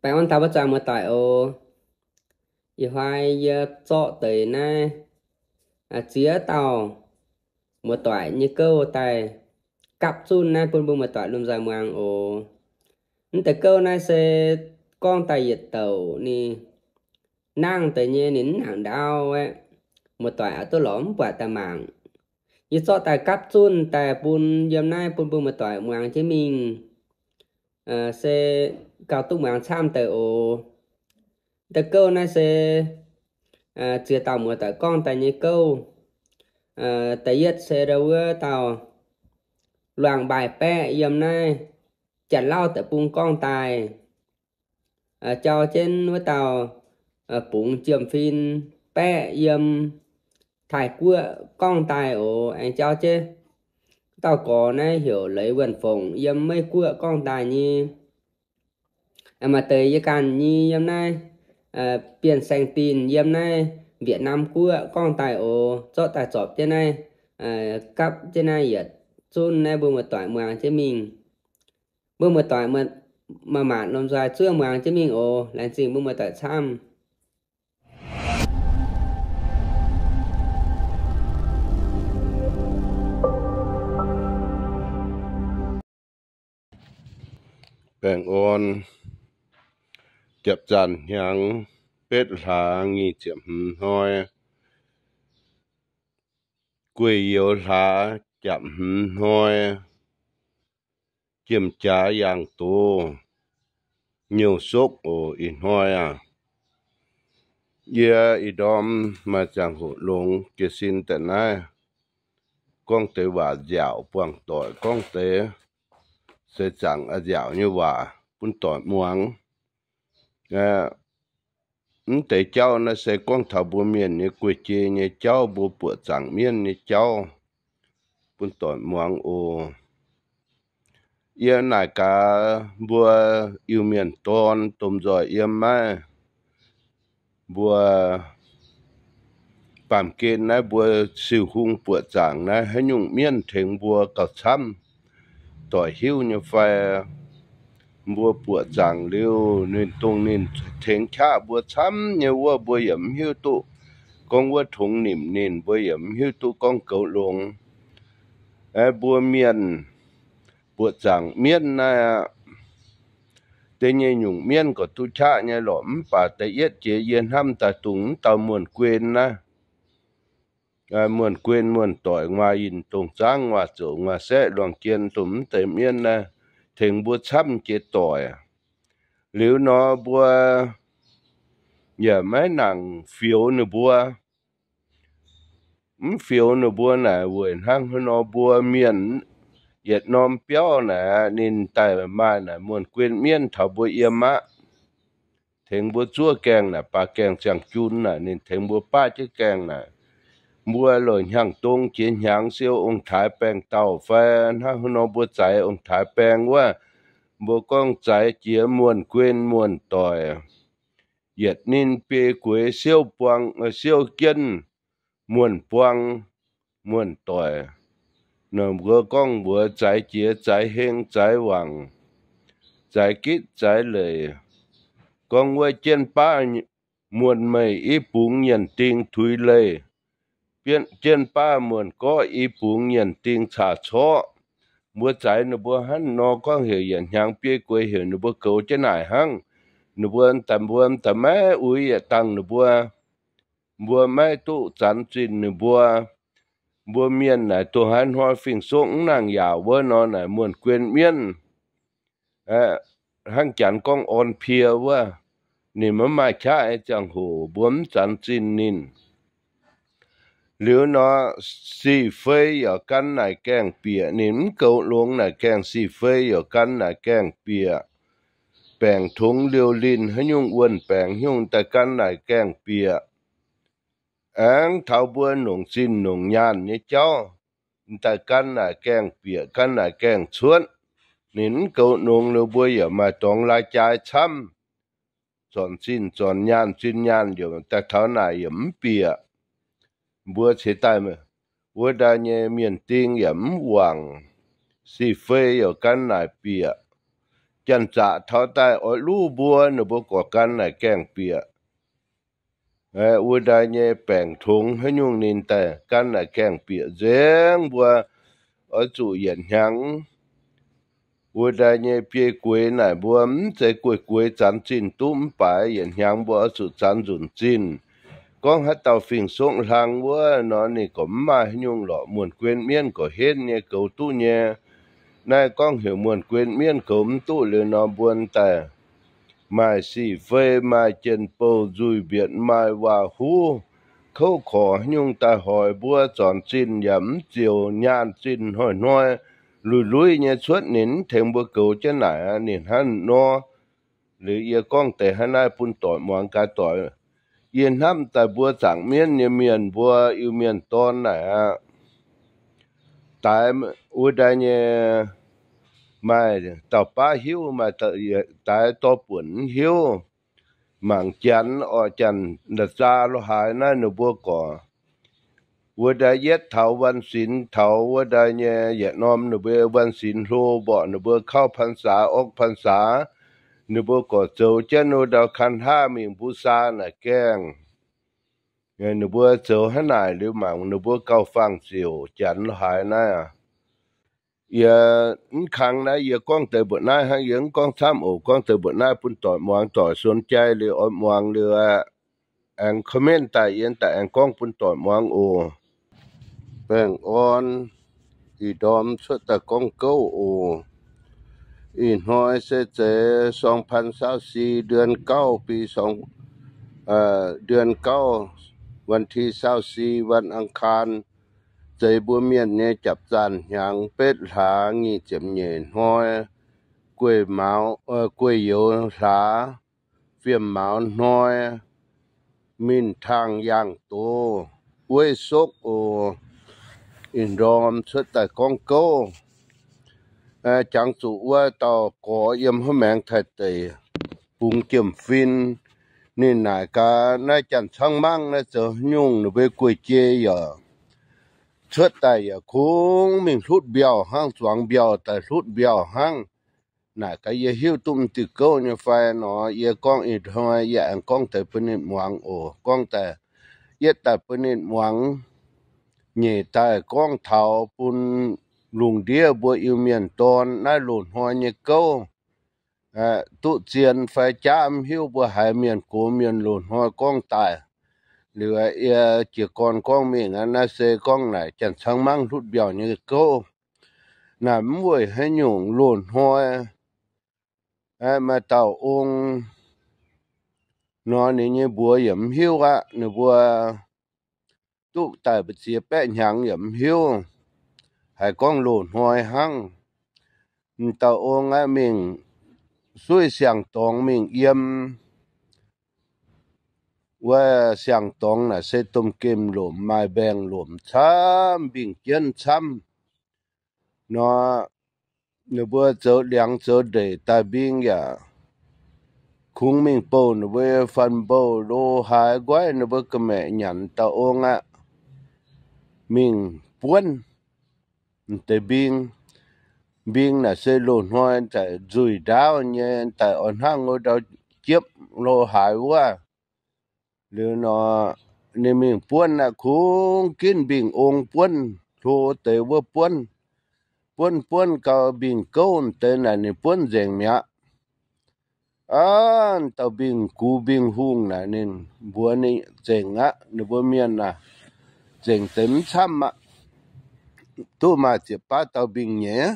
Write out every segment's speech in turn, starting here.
Baengh orn taux mbuo zuangx muoz-doic oc. Ih hnoi yie zorqv deix naaiv ziex dauh muoz-doic nyei gouv daaih gapv zunv naaiv bun mbuo muoz-doic lomh nzoih muangx oc. Mv deix gouv naaiv se gorngv daaih yietc douc ninh nangv deix nyei, ninh mv nangc ndaauv aeqv, muoz-doic aqc duqv lorz mv buatc daaih mangc. Yie zorqv daaih gapv zunv daaih bun yiem naaiv bun mbuo muoz-doic muangx jienv mingh, se gauh duqv muangx camv deix oc. Deix gouv naaiv se ziex dauh muoz-doic gorngv daaih nyei gouv. Da'yietv se ndau wuov dauh Luangh Mbaih Baeqv yiem naaiv Janx-Lauv deic-bung gorngv daaih. Jauv jienv wuov dauh Bungx Jiem Fin Baeqv yiem Taiv-Guoqv gorngv daaih oc. Aengx jauv jienv dauh gorx naaiv heuc Leiz Wuonh Fongc yiem Meiv-Guoqv gorngv daaih nyei. Maaih deix yie ganh nyei yiem naaiv Bienh Saeng Dinh yiem naaiv Việt Nam Guoqv gorngv daaih oc. Zorqv daaih zorpc jienv naaiv, gapv jienv naaiv yietc zunv naaiv mbuo muoz-doic muangx jienv mingh. Mbuo muoz-doic maaih maanc lomh nzoih zuov muangx jienv mingh oc. Laengz zingh mbuo muoz-doic camv. Baengh orn, japv zanc hnyangx betv hlaax nyic ziepc hmz hnoi, gueic youz hlaax japv hmz hnoi, jiem-jaax yangh doz, nyouh sokv oc. Ih hnoi aac, yie ih ndorm maaih ziangh hoc longx jiez sin daaih naaiv, gorngv deix waac nziaauc buangh doic, gorngv deix seix zaangc a'nziaauc nyei waac bun doic muangx. Mv deix jauv naaiv se gorngv taux mbuo mienh nyei guei-jei nyei jauv, mbuo buoqc zaangc mienv nyei jauv bun doic muangx oc. Yie naaic gaax mbuo Iu-Mienh dorn domh nzoih yiem maiv, mbuo baamh gen naaiv mbuo siou hung buoqc zaangc naaiv haaix nyungc mienv tengx mbuo gauh camv, doic hiuv nyei fai? Mbuo buoqc zaangc liuz ninh dongh ninh tengx qaqv mbuo camv nyei wuov, mbuo yaac mv hiuv duqv gorngv wuov tongx nimc ninh, mbuo yaac mv hiuv duqv gorngv goux longx. Mbuo mienh buoqc zaangc mienv naaiv aqv, da'nyeic nyungc mienv gorqv duqv qaqv nyei lorqc, mv baac da'yietv jiex yie hnamv daaih dongh mv dauh Muonh Guen naaiv. Muonh Guen, Muonh Doic, Nguaaz Yinh, Dongh Zaangv, Nguaaz Zoux, Nguaaz Saeqv, Luangh Jien, dongh mv deix mienv naaiv tengx mbuo camv jiex doic. Liuz nor mbuo yaac maiv nangc fioux ninh mbuo. Mv fioux ninh mbuo naaic weic hnangv haaix nor mbuo mienh yietc norm biauv naaic ninh daaih maaih naaic Muonh Guen mienv taux mbuo yiem aqv. Tengx mbuo zuov gaengh naaic, baaix gaengh ziangh jun naaic, ninh tengx mbuo baav jienv gaengh naaic. Mbuo loz-hnyangx dong jiex hnyangx siou ong-taaix baengh dauh fai hnangv haaix nor mbuo zaaix ong-taaix baengh wuov, mbuo gorngv zaaix jiex Muonh Guen Muonh Doic, yietc ninh biei gueix siouv buang, siouv jienv Muonh Buang, Muonh Doic. Mbuo gorngv mbuox zaaix jiex, zaaix heng, zaaix wangc, zaaix gitv, zaaix leic. Gorngv wuov jienv baav Muonh Meih i bungx nyienc ding tuix leih, jienv baav Muonh Gorqv i bungx nyienc ding caax corqv. Mbuo zaaix ninh mbuo hnangv nor gorngv heuc yietc hnyangx biei gueix heuc ninh mbuo goux jienv naaic hnangv. Ninh mbuo daaih, mbuo daaih maiv uix yietc dangh ninh mbuo. Mbuo maiv duqv zanx zinh ninh mbuo. Mbuo mienh naaic dongh haaix hnoi fing-soqv mv nangc yaauc wuov nor naaic Muonh Guen mienv, hnangv janx gorngv orn pie wuov, ninh maiv maaih qaqv nyei ziangh hoc mbuo mv zanx zinh ninh. Liuz nor, si fei yaac gan naaic gaengh bieqc, ninh mv goux longx naaic gaengh si fei yaac gan naaic gaengh bieqc. Baengc tongx liouh linh haaix nyungc wuonh baengc nyungc daaih gan naaic gaengh bieqc. Aengx taux mbuo nongc zinh nongc nyaanh nyei jauv, daaih gan naaic gaengh bieqc, gan naaic gaengh cuotv. Ninh mv goux longx liuz mbuo yaac maaih dorngx lai-jaa camv. Zornc zinh zornc nyaanh, zinh nyaanh yaac daaih taux naaic yaac mv bieqc. Mbuo ceix daaih wuov ndaai nyei mienh ding yaac mv wangc. Si fei yaac gan naaic bieqc. janx-zaqc taux daaih oix luv mbuo, ninh mbuo gorqv gan naaic gaengh bieqc. Wuov ndaai nyei baengc tongx haaix nyungc ninh daaih gan naaic gaengh bieqc nzengc. Mbuo oix zuqc yietc hnyangx wuov ndaai nyei biei gueix naaic mbuo mv zeiz gueix gueix zanx zinh duqv mv baac yietc hnyangx mbuo oix zuqc zanx nzunc zinh. Gorngv haaix dauh fingx-sokv hlang wuov nor ninh gorqv mv maaih haaix nyungc lorqc, muonc guen mienv gorqv henv nyei goux duqv nyei. Naaiv gorngv heuc muonc guen mienv goux mv duqv liuz nor mbuo daaih maaih sic fei, maaih jien-bou nzuih mbietc, maaih waac-huv kouv korc haaix nyungc daaih hoic mbuo, zornc zinh yaac mv ziouc, nyaanh zinh hnoi-hnoi lui-lui nyei cuotv, ninh mv tengx mbuo goux jienv naaic aqv. Ninh hnangv nor, liuz yie gorngv deix hnangv naaiv bun doic muangx gaax doic. Yie hnamv daaih mbuo zaangc mienv nyei mienh, mbuo Iu-Mienh dorn naaic aqv, daix wuov ndaai nyei maaih dauh baav hiuv, maaih daix dorh buonc mv hiuv. Mangc janx orqc, janx-zaqc lorz haaix naaiv ninh mbuo gorqv wuov ndaai yietv taux วันศีล, taux wuov ndaai nyei yietc norm ninh mbuo วันศีล hlo, mborqc ninh mbuo เข้าพรรษา ออกพรรษา, ninh mbuo gorqv zoux jienv wuov ndau ขันห้า mingh บูชา naaic gaengh. Ninh mbuo zoux hnangv naaic liuz mangc ninh mbuo gauh faang ziouc janx lorz haaix naaiv. Yie mv kang naaiv yie gorngv deix mbuoqc naaiv hnangv, yie mv gorngv camv oc. Gorngv deix mbuoqc naaiv bun doic muangx, doic สนใจ liuz oix muangx liuz aqv, aengx comment daaih, yie daaih aengx gorngv bun doic muangx oc. Baengh orn, ih ndorm cuotv daaih gorngv gouv oc. Ih hnoi se zeiz สองพันยี่สิบสี่ เดือนเก้า ปี สอง เดือนเก้า วันที่ยี่สิบสี่ วันอังคาร, zeiz mbuo mienh nyei japv zaanh hnyangx betv hlaax nyic ziepc nyeic hnoi, guei youz hlaax fiem mauz hnoi, minh taangh yangh doz, wuov sokv oc. Ih ndorm cuotv daaih gorngv gouv, jangx zuqc wuov dauh gorx yiem hnangv maengx taaih deic, bungx jiem-fin. Ninh naaic gaax, naaiv janx-caangv mangv naaiv zoux haaix nyungc, ninh mbuo guei-jei yaac cuotv daaih yaac kungx mingh hlutv mbiauh hnangv, zuangx mbiauh daaih hlutv mbiauh hnangv. Naaic gaax, yie hiuv duqv m'diuh gouv nyei fai nor, yie gorngv ih hnoi yie aengx gorngv deix bun ninh muangx oc. Gorngv daaih, yietv daaih bun ninh muangx. Nyeic daaih gorngv taux bun lungh ndiev mbuo Iu-Mienh dorn naaiv loz-hnoi nyei gouv, duqv zien fai jaav mv hiuv, mbuo haiz mienh gox mienh loz-hnoi gorngv daaih. Liuz yie jiez gorn gorngv mingh aqv. Naaiv se gorngv naaic janx-caangv mangv hlutv mbiauh nyei gouv. Naaic mv weic haaix nyungc, loz-hnoi maaih dauh ong nor, ninh nyei mbuox yaac mv hiuv aqv. Ninh mbuo duqv daaih mbu'ziex baeqv hnyangx yaac mv hiuv, haiz gorngv loz-hnoi hnangv. M'dauh ong aqv, mingh suiv siang-dorngx mingh yiem. Wuov siang-dorngx naaic se domh gemh lomc, maaih mbaengx-lomc camv, mbingh jienv camv nor. Ninh mbuo zoux liangx zoux ndeic daaih, mbing yaac kungx mingh bouh ninh mbuo nyei faan-mbouh lo haaix, nquaiv ninh mbuo ga'maeqc nyanc. Dauh ong aqv, mingh buonv deix mbing. Mbing naaic se loz-hnoi daaih nzuih ndaauv nyei, daaih oix hnangv wuov ndau jiepv lo haaix wuov. Liuz nor, ninh mingh buonv aqv, kungx ginv mbingh ong buonv, hlo deix wuov buonv. Buonv buonv gau, mbingh gouv deix naaic ninh buonv nzengc mi'aqv. Aav, dauh mbingh gux mbingh hungh naaic ninh mbuox ninh, zengc aqv, ninh mbuo mienh aac, zengc deix mv camv aqv. Duqv maaih ziepc baav dauh mbingh nyeiz.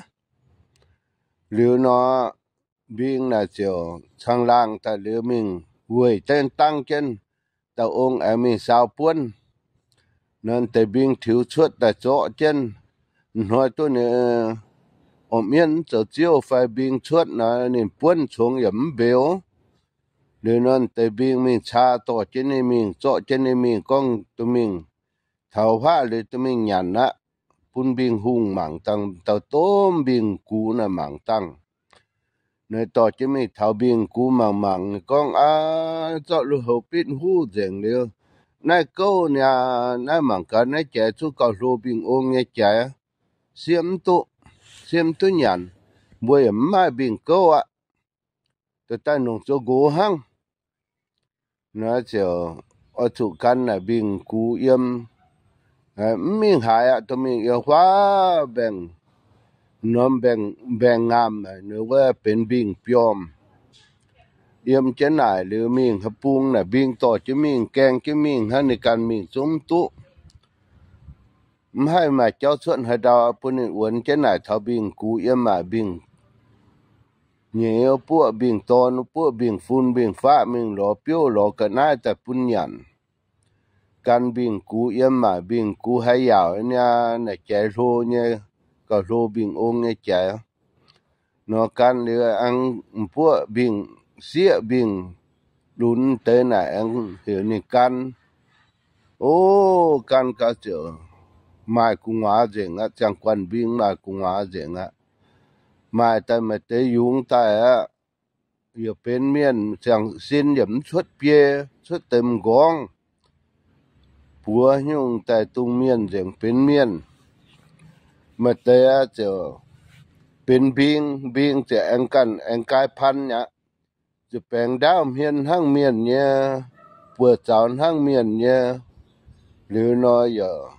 Liuz nor, mbing naaic ziouc caangh laangh daaih liuz mingh weic dengv dangv jienv dauh ong aengx mingh saau buonv. Nor deix mbing tiux cuotv daaih zorqv jienv. Hnoi duqv ninh orqc mienv zoux ziouv fai mbing cuotv nor, ninh buonv congx yaac mv mbeux. Liuz nor deix mbing mingh caa dorh jienv ninh mingh, zorqv jienv ninh mingh gorngv duqv mingh taux huaav liuz duqv mingh nyanc aqv. Bun mbing hungh mangc dangh, dauh domh mbing gux naaic mangc dangh. Ninh dorh jienv mingh taux mbing gux mangc mangc, ninh gorngv, Aav, zorqv lui-houx bitv huv nzengc liuz, naaiv gouv niaa, naaiv mangc gaax naaiv jaaix zungv gauh hlo mbing ong nyei jaaix. Siev mv duqv, siev mv duqv nyanc. Mbuo yaac mv maaih mbing gouv aqv. daaih nongc zoux nqox hnangv. Naaiv ziouc oix zuqc gan naaic mbingh gux yiem. Mv mingh haaix aqv, dorh mingh yiem huaav mbaengx, norm mbaengx ngaamh, ninh wuov benx mbingh biormh. Yiem jienv naaic liuz mingh haaix bung naaic mbingh dorh jienv mingh, gaeng jienv mingh hnangv, ninh ganh mingh zungv mv duqv. Mv haih maaih jauv cuotv haaix ndau bun ninh wuonx jienv naaic taux mbingh gux yiem maaic, mbingh nyeiz buoqv, mbingh dorn buoqv, mbingh fun mbingh faqv, mingh lorz biouv lorz ga'naaiv daaih bun nyanc. Gan mbingh gux yiem maaic, mbingh gux haaix yaauc nyei, naaic jaaix hlo nyei, gauh hlo mbingh ong nyei jaaix. Nor gan liuz aengx buoqv mbingh sieqv mbingh lunx deix naaic aengx heuc ninh gan. O, gan gau ziouc maaih gu'nguaaz nzengc aqv. Ziangh guanh mbing maaih gu'nguaaz nzengc aqv. Maaih daaih maaih deix yungz daaih aqv, yaac benx mienh, ziangh sin yaac mv cuotv biei, cuotv deix m'nqorngv, buoz nyungc daaih dungh mienh nzengc benx mienh. Maaih deix aqv ziouc benx mbing, mbing ziouc aengx ganh aengx gaai pan aqv. Ziouc baengx ndaauv hmien hnangv mienh nyei, buoz-zaux hnangv mienh nyei. Liuz nor yaac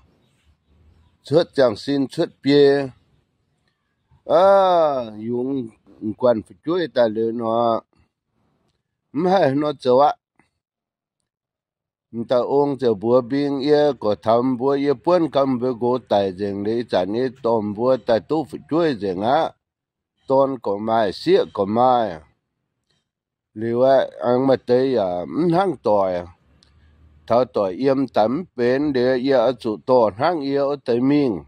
cuotv ziangh sin cuotv biei. Aav, yungz guanh fu'jueiv daaih liuz nor, mv haih nor zoux aqv. M'daaih ong ziouc mbuox mbing, yie gorqv taux mbuo, yie buonv gau mbuo nqox daic nzengc liuz, ih zanc yie dorh mbuo daaih duqv fu'jueiv nzengc aqv. Dorn gorqv maaih, sieqv gorqv maaih. Liuz aeqv, aengx maaih deix yaac mv hnangv doic. Taux doic yiem daaih mv benx liuz, yie oix zuqc dorh hnangv yie wuov deix mingh.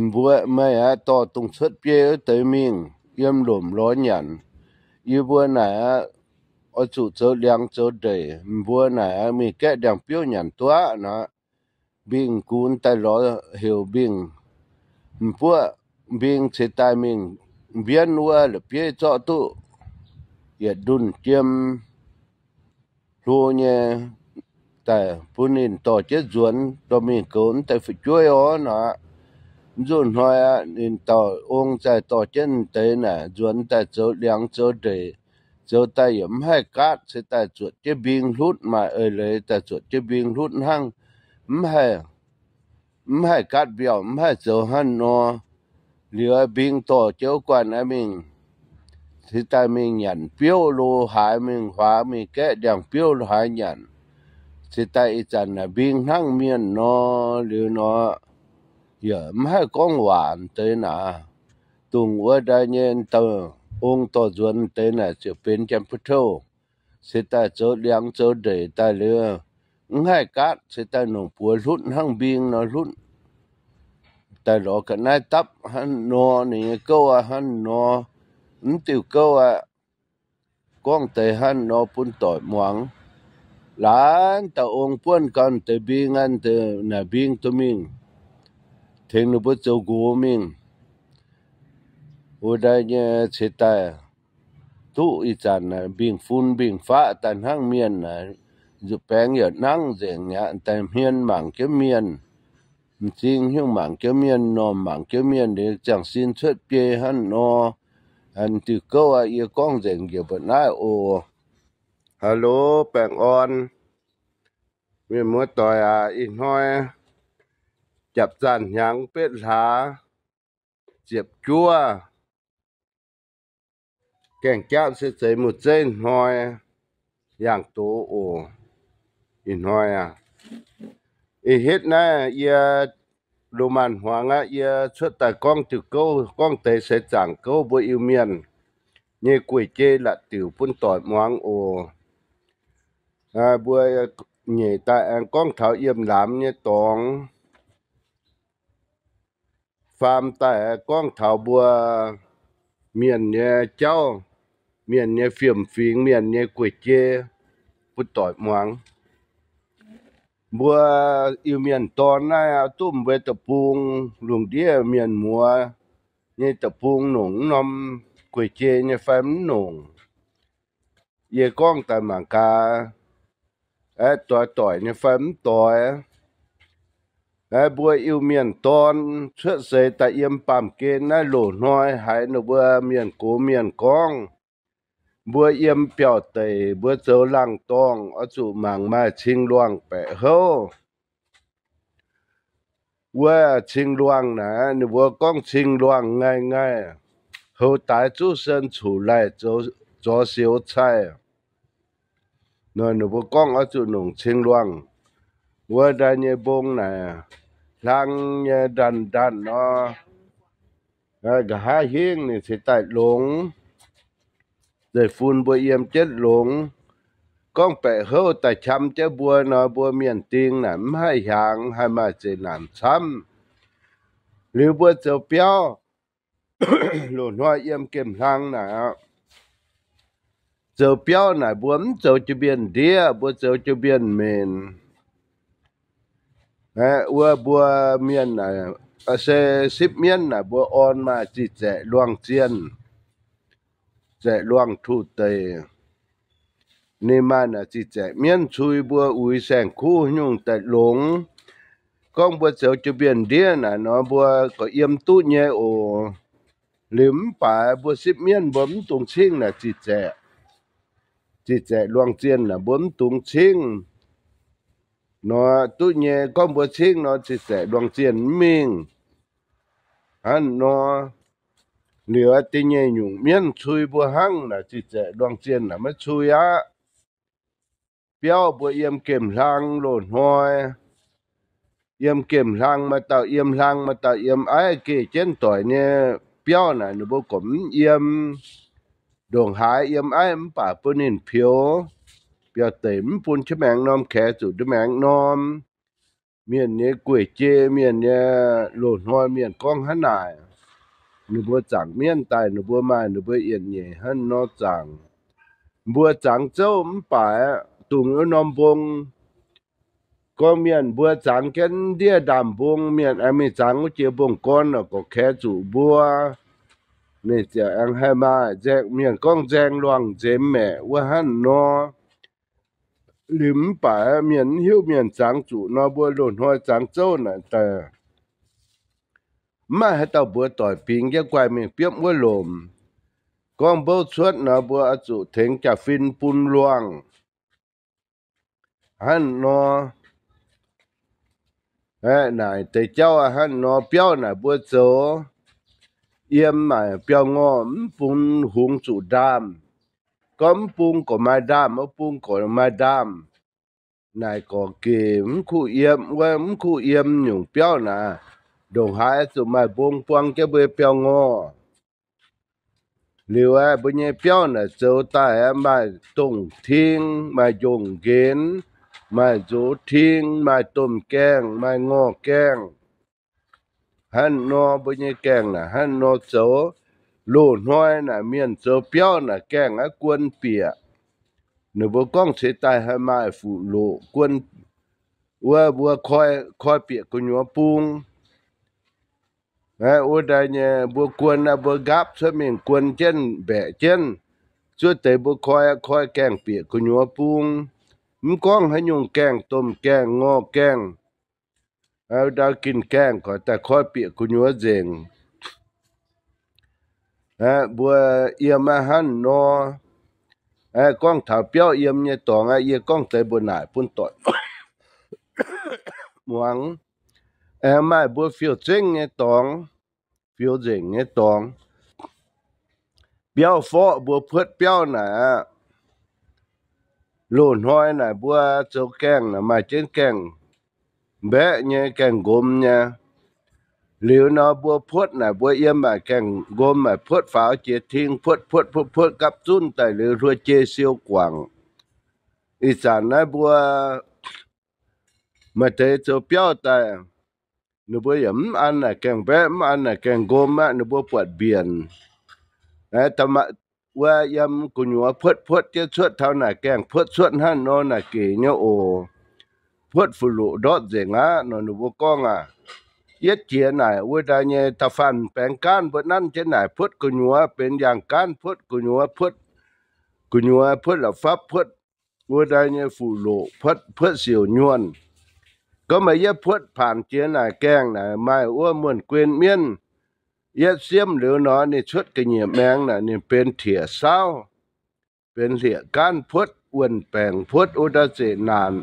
Mbuo, meih aeqv, dorh dongh cuotv biei wuov deix mingh yiem lomc lorz nyanc. Yie mbuo naaic aqv, oix zuqc zoux liangx zoux ndeic. Mbuo naaic aqv, mingh gaeqv ndiangx-biouv nyanc duqv aqv nor. Mbingh gunx daaih lorz heuc mbingh, m'buoqv mbing ceix daaih mingh mbienv wuov la'bieiv zorqv duqv yietc ndunh jiem hlo nyei daaih bun ninh dorh jienv nzuonx dorh mingh goux wuov deix fu'jueiv orv nor. Nzunc hnoi aqv, ninh dauh ong zaih dorh jienv deix naaic nzuonx daaih zoux liangx zoux ndeic, zoux daaih yaac mv haih gaatv, ceix daaih zuotc jienv mbing hlutv, maaih eix leiz daaih zuotc jienv mbing hlutv hnangv, mv haih, mv haih gaatv mbiauh, mv haih zoux hnangv nor. Liuz mbing dorh jienv wuov guanh aqv mingh, ceix daaih mingh nyanc biouv lo haaix, mingh huaax mingh gaeqv ndiangx-biouv lo haaix nyanc, ceix daaih ih zanc naaic mbing hnangv mienh nor. Liuz nor, yaac mv haih gorngv waac deix naaic. Dongh wuov ndaaih nyei dauh ong dorh nzuonx deix naaic ziouc benx janx-butv-touv, ceix daaih zoux liangx zoux ndeic daaih liuz, mv haih gaatv, ceix daaih nongc buoz hlutv hnangv mbing nor hlutv, daaih lorz ga'naaiv dapv hnangv nor, ninh nyei gouv aqv hnangv nor, mv diuh gouv aqv, gorngv deix hnangv nor bun doic muangx. Laanh dauh ong buonv gau deix mbing aqv, naaic mbing dorh mingh tengx ninh mbuo zoux nqox mingh. Wuov ndaaih nyei ceix daaih duqv ih zanc mbing-fun mbing-faqv daaih hnangv mienh, nzuqc baengx yaac nangv nzengc aqv, daaih hmien mangc jienv mienh, m'zing hnyouv mangc jienv mienh, m'normh mangc jienv mienh, liuz ziangh sin cuotv biei hnangv nor. Diuh gouv aqv, yie gorngv nzengc njiec mbuo naaiv oc. Hello, baengh orn. Mienh muoz doic aac, ih hnoi japv zanh hnyangx betv hlaax ziepc juov, gaengh jangv se zeix muoz-zeiv hnoi yangh doz oc. Ih hnoi aac, ih hitv naaiv yie loz-maanh hmuangx aqv, yie cuotv daaih gorngv diuh gouv, gorngv deix seix zaangc gouv mbuo Iu-Mienh nyei gueic jei la'diuc bun doic muangx oc. Mbuo nyeic daaih aengx gorngv taux yiem laamz nyei dorngx, faam daaih gorngv taux mbuo mienh nyei jauv, mienh nyei fiem-fingx, mienh nyei gueic jei bun doic muangx. Mbuo Iu-Mienh dorn naaiv duqv mbuo deic-bung lungh ndiev mienh muoz nyei deic-bung nongc mv norm gueic jei nyei fai mv nongc, yie gorngv daaih mangc gaax, aeqv, doix doic nyei fai mv doix. Aeqv, mbuo Iu-Mienh dorn cuotv seix daaih yiem baamh gen naaiv loz-hnoi haiz ninh mbuo mienh gox mienh gorngv, mbuo yiem biauv-deic, mbuo zoux laangz dorngh, oix zuqc mangc maaih cing-luangh baeqc houv. Wuov cing-luangh naaic, ninh mbuo gorngv cing-luangh ngaih ngaih, houx daaix zuqv sen cuc laih, zorx sioux caih. Nor ninh mbuo gorngv oix zuqc nongc cing-luangh. Wuov ndaaih nyei mbong naaic, hlang nyei ndanc ndanc nor, nqa'haav hingv ninh cingx daaih longx. Zeiv-fun mbuo yiem jienv longx. Gorngv baeqc houv daaih qam jienv mbuo nor, mbuo mienh ding naaic mv haih hiaangx, haih maaih zeqc naanc camv. Liuz mbuo zoux biauv, loz-hnoi yiem gemh hlang naaic, zoux biauv naaic mbuo mv zoux jiu-mienh ndiev, mbuo zoux jiu-mienh menc. Wuov mbuo mienh naaic, se sipv mienv naaic mbuo orn maaih zih zaeqc luangh zienh, zaeqc luangh tuh deic. Ninh maaih naaic zih zaeqc mienv cui mbuo uix saeng-kuv nyungc daaih longx. Gorngv mbuo zoux jiu-mienh ndiev naaic nor, mbuo gorqv yiem duqv nyei oc. Liuz mv baac mbuo sipv mienv mbuo mv dungx cingv naaic zih zaeqc, zih zaeqc luangh zienh naaic mbuo mv dungx cingv. Nor duqv nyei, gorngv mbuo cingv nor zih zaeqc luangh zienh mv mingh. Hnangv nor, liuz da'nyeic nyungc mienv cui mbuo hnangv naaic zih zaeqc luangh zienh naaic maiv cui aqv. Biauv mbuo yiem gemh hlang loz-hnoi, yiem gemh hlang maaih dauh yiem hlang, maaih dauh yiem aiv, geh jienv doic nyei biauv naaic ninh mbuo gorqv mv yiem. Ndongc haaix yiem aiv mv baac bun ninh peux. Biauv-deic mv bun jienv maengx norm, kaex zuqc jienv maengx norm. Mienh nyei gueic jei, mienh nyei loz-hnoi mienh gorngv hnangv naaic. Ninh mbuo zaangc mienv daaih, ninh mbuo maaih ninh mbuo yietc nyeic hnangv nor zaangc. Mbuo zangx zouv mv baac dongh wuov norm mbong, gorngv mienh mbuo zangx jienv ndiev ndaamv-mbong, mienh aengx mingh zangx wuov jiex mbong-gorn nor, gorqv kaex zuqc mbuo. Ninh ziouc aengx haih maaih nzaeng, mienh gorngv nzaeng luangh nzemx maeqc wuov hnangv nor. Liuz mv baac mienh mv hiuv mienh zangx zuqc nor, mbuo loz-hnoi zangx zouv naaic daaih, mv maaih haaix dauh mbuox doic bingx jienv guaih mingh biopv wuov lomc. Gorngv mbouv cuotv nor, mbuo oix zuqc tengx jaa-fin bun luangh. Hnangv nor, naaic deix jauv hnangv nor, biauv naaic mbuo zoux, yiem maaic biauv-ngorh mv bun hungx zuqc ndaamv. Gorngv mv bung gorqv maaih ndaamv, mv bung gorqv maaih ndaamv. Naaic gorqv gec mv kuh yiem, wuov mv kuh yiem nyungc biauv naaic, ndongc haaix zuqc maaih mbong buang jienv mbuo biauv-ngorh. Liuz aeqv, mbuo nyei biauv naaic zoux daaih aeqv, maaih dongh ting, maaih njongc nqenx, maaih nzox ting, maaih domh gaengh, maaih ngorh gaengh. Hnangv nor mbuo nyei gaengh naaic hnangv nor zoux. Loz-hnoi naaic mienh zoux biauv naaic gaengh aeqv, guon bieqc. Ninh mbuo gorngv ceix daaih haih maaih fuqv-loqc guon, wuov mbuo koi, koi bieqc gu'nyuoz bung. Wuov daaih nyei mbuo guon aeqv, mbuo nqaapv cuotv mingh guon jienv mbaeqc jienv, zuov deix mbuo koi, koi gaengh bieqc gu'nyuoz bung. Mv gorngv haaix nyungc gaengh, domh gaengh, ngorh gaengh, ndau ginh gaengh, gorqv daaih koi bieqc gu'nyuoz nzengc. Mbuo yiem aqv hnangv nor. Gorngv taux biauv yiem nyei dorngx aqv, yie gorngv deix mbuo naaic bun doic muangx. Aengx maaih mbuo fiou zengv nyei dorngx, fiou nzengc nyei dorngx. Biauv forqv mbuo puotv biauv naaic aqv, loz-hnoi naaic mbuo zoux gaengh naaic maaih jienv gaengh mbaeqv nyei, gaengh nqomz nyei. Liuz nor mbuo puotv naaic mbuo yiem maaic gaengh nqomz, maaic puotv faaux jiex ting, puotv puotv puotv puotv gapv zunv daaih liuz hluo jei siou guangc. Ih zanc naaiv mbuo maaih deix zoux biauv daaih, ninh mbuo yaac mv an naaic gaengh mbaeqv, mv an naaic gaengh nqomz aqv, ninh mbuo buatc mbienc. Wuov yiem gu'nyuoz puotv puotv jienv cuotv taux naaic gaengh puotv cuotv hnangv nor naaic gec nyei oc. Puotv fuqv-loqc ndortv nzengc aqv nor ninh mbuo gorngv aqv. Yietv jiex naaic wuov daaih nyei da'faanh baengx gaanv mbuo nanv jienv naaic puotv gu'nyuoz benx yangh gaanv, puotv gu'nyuoz, puotv gu'nyuoz, puotv la'fapv, puotv wuov daaih nyei fuqv-loqc, puotv siouc nyuonh. Gorngv meih yietv puotv paanx jiex naaic gaengh naaic maaih wuov muonh guen mienv yietv siemv liuz nor, ninh cuotv ga'nyiec maengx naaic ninh benx tietc saauv. benx hlieqv-gaanv puotv, wuonh baengc puotv, wuov dauh zeqc naanc.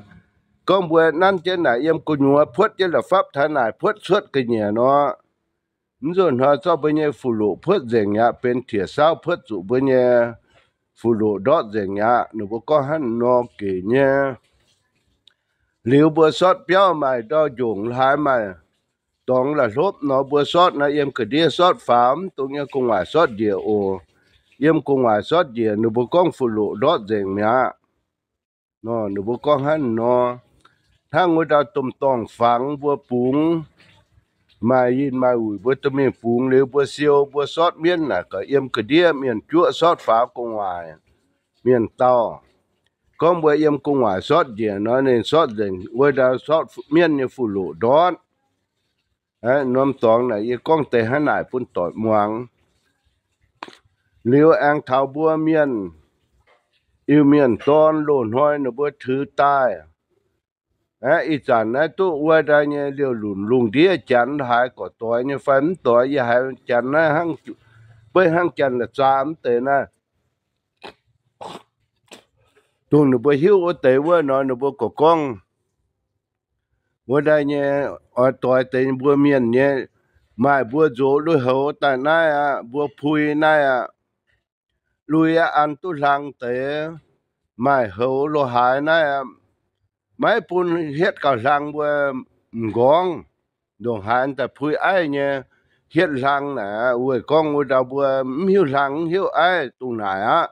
Gorngv mbuo nanv jienv naaic yiem gu'nyuoz puotv jienv la'fapv taux naaic puotv cuotv ga'nyiec nor, mv nzunc hnoi zorqv mbuo nyei fuqv-loqc puotv nzengc mi'aqv, benx tiec sauv puotv zuqc mbuo nyei fuqv-loqc ndortv nzengc mi'aqv. Ninh mbuo gorngv hnangv nor gec nyei. Liuz mbuo sortv biauv maaih ndau njongc haaix, maaih dorngx la'hlopv nor, mbuo sortv naaiv yiem ga'ndiev sortv faaux, mv dungx yiem gu'nguaaic sortv njiec oc. Yiem gu'nguaaic sortv njiec ninh mbuo gorngv fuqv-loqc ndortv nzengc mi'aqv. Nor ninh mbuo gorngv hnangv nor. Hnangv wuov ndau domh dorngh fangx mbuo bungx, maaih yinh maaih wuic mbuo dorh mingh bungx liuz mbuo siou, mbuo sortv mienv naaic gaax yiem ga'ndiev, mienh juoqv sortv faaux gu'nguaaic. Mienh dauh gorngv mbuo yiem gu'nguaaic sortv njiec nor, ninh sortv nzengc wuov ndau sortv mienv nyei fuqv-loqc ndortv. Norm dorngx naaic yie gorngv deix hnangv naaic bun doic muangx. Liuz aengx taux mbuo mienh, Iu-Mienh dorn loz-hnoi ninh mbuo tuix daaih. Ih zanc naaiv duqv wuov ndau nyei liouh lunc lungh ndiev janx haaix gorqv doix nyei fai mv doix, yie haiz janx naaiv hnangv, beiv hnangv janx la'zaa mv deix naaiv. Dongh ninh mbuo hiuv wuov deix wuov nor, ninh mbuo gorqv gorngv wuov ndau nyei oix doix deix mbuo mienh nyei, maaih mbuo nzox lui-houx daaih naaiv aqv, mbuo pui naaiv aqv. Lui aqv, an duqv hlang deix, maaih houx lo haaix naaiv aqv, maiv bun hietv gauh hlang mbuo m'nqorngv. Ndongc haaix daaih pui aiv nyei hietv hlang naaic, weic gorngv wuov ndau mbuo mv hiuv hlang mv hiuv aiv dongh naaic aqv.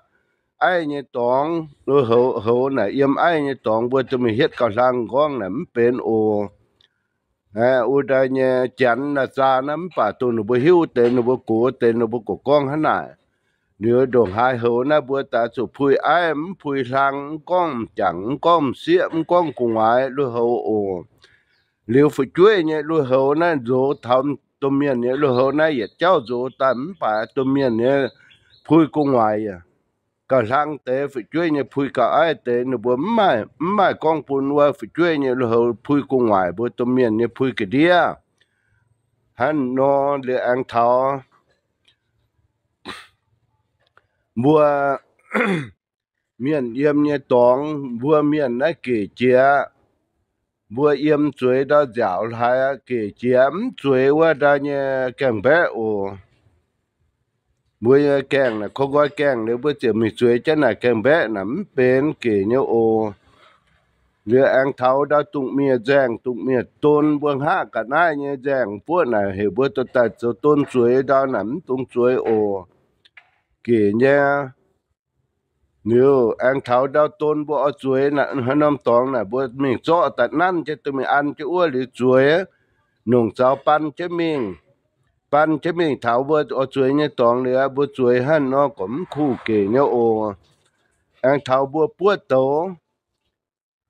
Aiv nyei dorngx, houx naaic yiem aiv nyei dorngx mbuo duqv mingh hietv gauh hlang m'nqorngv naaic mv benx oc. Wuov ndau nyei janx naaic zaa naaiv mv baac dongh ninh mbuo hiuv deix, ninh mbuo gox deix, ninh mbuo gorqv gorngv hnangv naaic. Liuz ndongc haaix houx naaiv mbuo daaih zuqc pui aiv, mv pui hlang, mv gorngv m'jangc, mv gorngv m'sieqv, mv gorngv gu'nguaaic lui-houx oc. Liuz fu'jueiv nyei lui-houx naaiv nzox taux domh mienh nyei lui-houx naaiv yietc jauv nzox daaih mv baac domh mienh nyei pui gu'nguaaic yaac gauh hlang deix, fu'jueiv nyei pui gauh aiv deix. Ninh mbuo mv maaih, mv maaih gorngv bun wuov fu'jueiv nyei lui-houx pui gu'nguaaic, mbuo domh mienh nyei pui ga'ndiev. Hnangv nor liuz aengx taux mbuo mienh yiem nyei dorngx, mbuo mienh naaiv gec jiex, mbuo yiem zueiz ndau nziaauc haaix gec jiex, mv zueiz wuov ndau nyei gaengh-mbaeqv oc. Mbuo nyei gaengh naaic, koi nqoi gaengh liuz mbuo ziouc mingh zueiz jienv naaic gaengh-mbaeqv naaic mv benx gec nyei oc. Liuz aengx taux ndau dungz mienh nzaeng, dungz mienh don, mbuo hngaqv ga'naaiv nyei nzaeng buoqv naaic heuc mbuo dorh daaih zoux don zueiz ndau naaic mv dungx zueiz oc. Gec nyei. Liuz aengx taux ndau don mbuo oix zueiz naaic, haaix norm dorngx naaic mbuo mingh zorqv daaih nanv jienv duqv mingh an jienv wuov liuz zueiz, nongc zaux ban jienv mingh. Ban jienv mingh taux mbuo oix zueiz nyei dorngx liuz, mbuo zueiz hnangv nor gorqv mv kuh gec nyei oc. Aengx taux mbuo buov douz,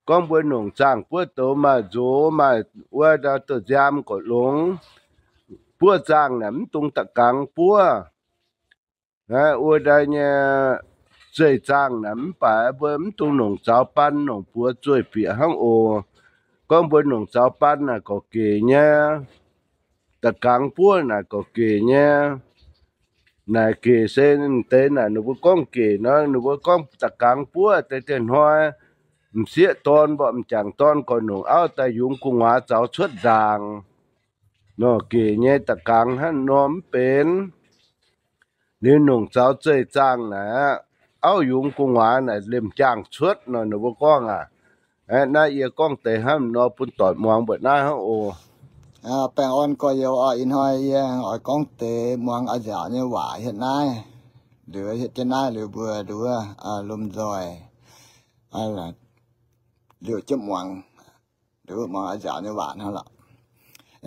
gorngv mbuo nongc zaangh buov douz maaih nzox, maaih wuov ndau douz-nziaam gorqv longx, buov zaangh naaic mv dungx da'gangx buov. Wuov ndau nyei zeih zaangh naaic mv baac mbuo mv dungx nongc zaux ban, nongc buoz zueih bieqc hnangv oc. Gorngv mbuo nongc zaux ban naaic gorqv gec nyei, da'gangx buov naaic gorqv gec nyei. Naaic gec se deix naaic ninh mbuo gorngv gec nor, ninh mbuo gorngv da'gangx buov deix dieh hnoi, m'sieqv dorn mborqv m'jangc dorn gorqv nongc auv daaih yungz gu'nguaaz zaux cuotv nzaangc. Nor gec nyei da'gangx hnangv nor mv benx. Liuz nongc zaux zeih zaangh naaic aqv, auv yungz gu'nguaaz naaic lemh jaangh cuotv nor, ninh mbuo gorngv aqv. Naaiv yie gorngv deix hnangv nor bun doic muangx mbuoqc naaiv hnangv oc. Baengh orn gorx-youz oc. Ih hnoi yie oix gorngv deix muangx a'nziaauc nyei waac hietv naaiv. Liuz hietv jienv naaiv liuz mbuo nduov lomh nzoih liouh jienv muangx, nduov muangx a'nziaauc nyei waac hnangv lorqc.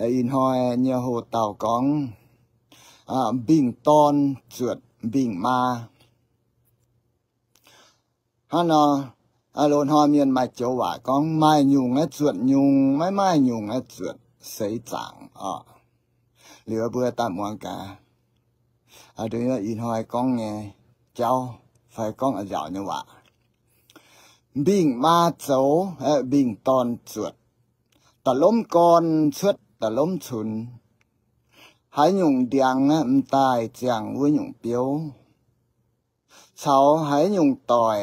Ih hnoi nyei hoc-dauh gorngv mbingh dorn zuotc mbingh maa. Hnangv nor, loz-hnoi mienh maaih joux waac gorngv maaih nyungc aeqv, zuotc nyungc, maiv maaih nyungc aeqv, zuotc seix zaangc oc. Liuz mbuo daaih muangx gaax ih hnoi gorngv nyei jauv fai gorngv a'nziaauc nyei waac. Mbingh maa zoux, mbingh dorn zuotc. Da'lomv gorn cuotv da'lomv cunx. Haaix nyungc ndiangx m'daaih ziangh wuov nyungc biouv. caux haaix nyungc doic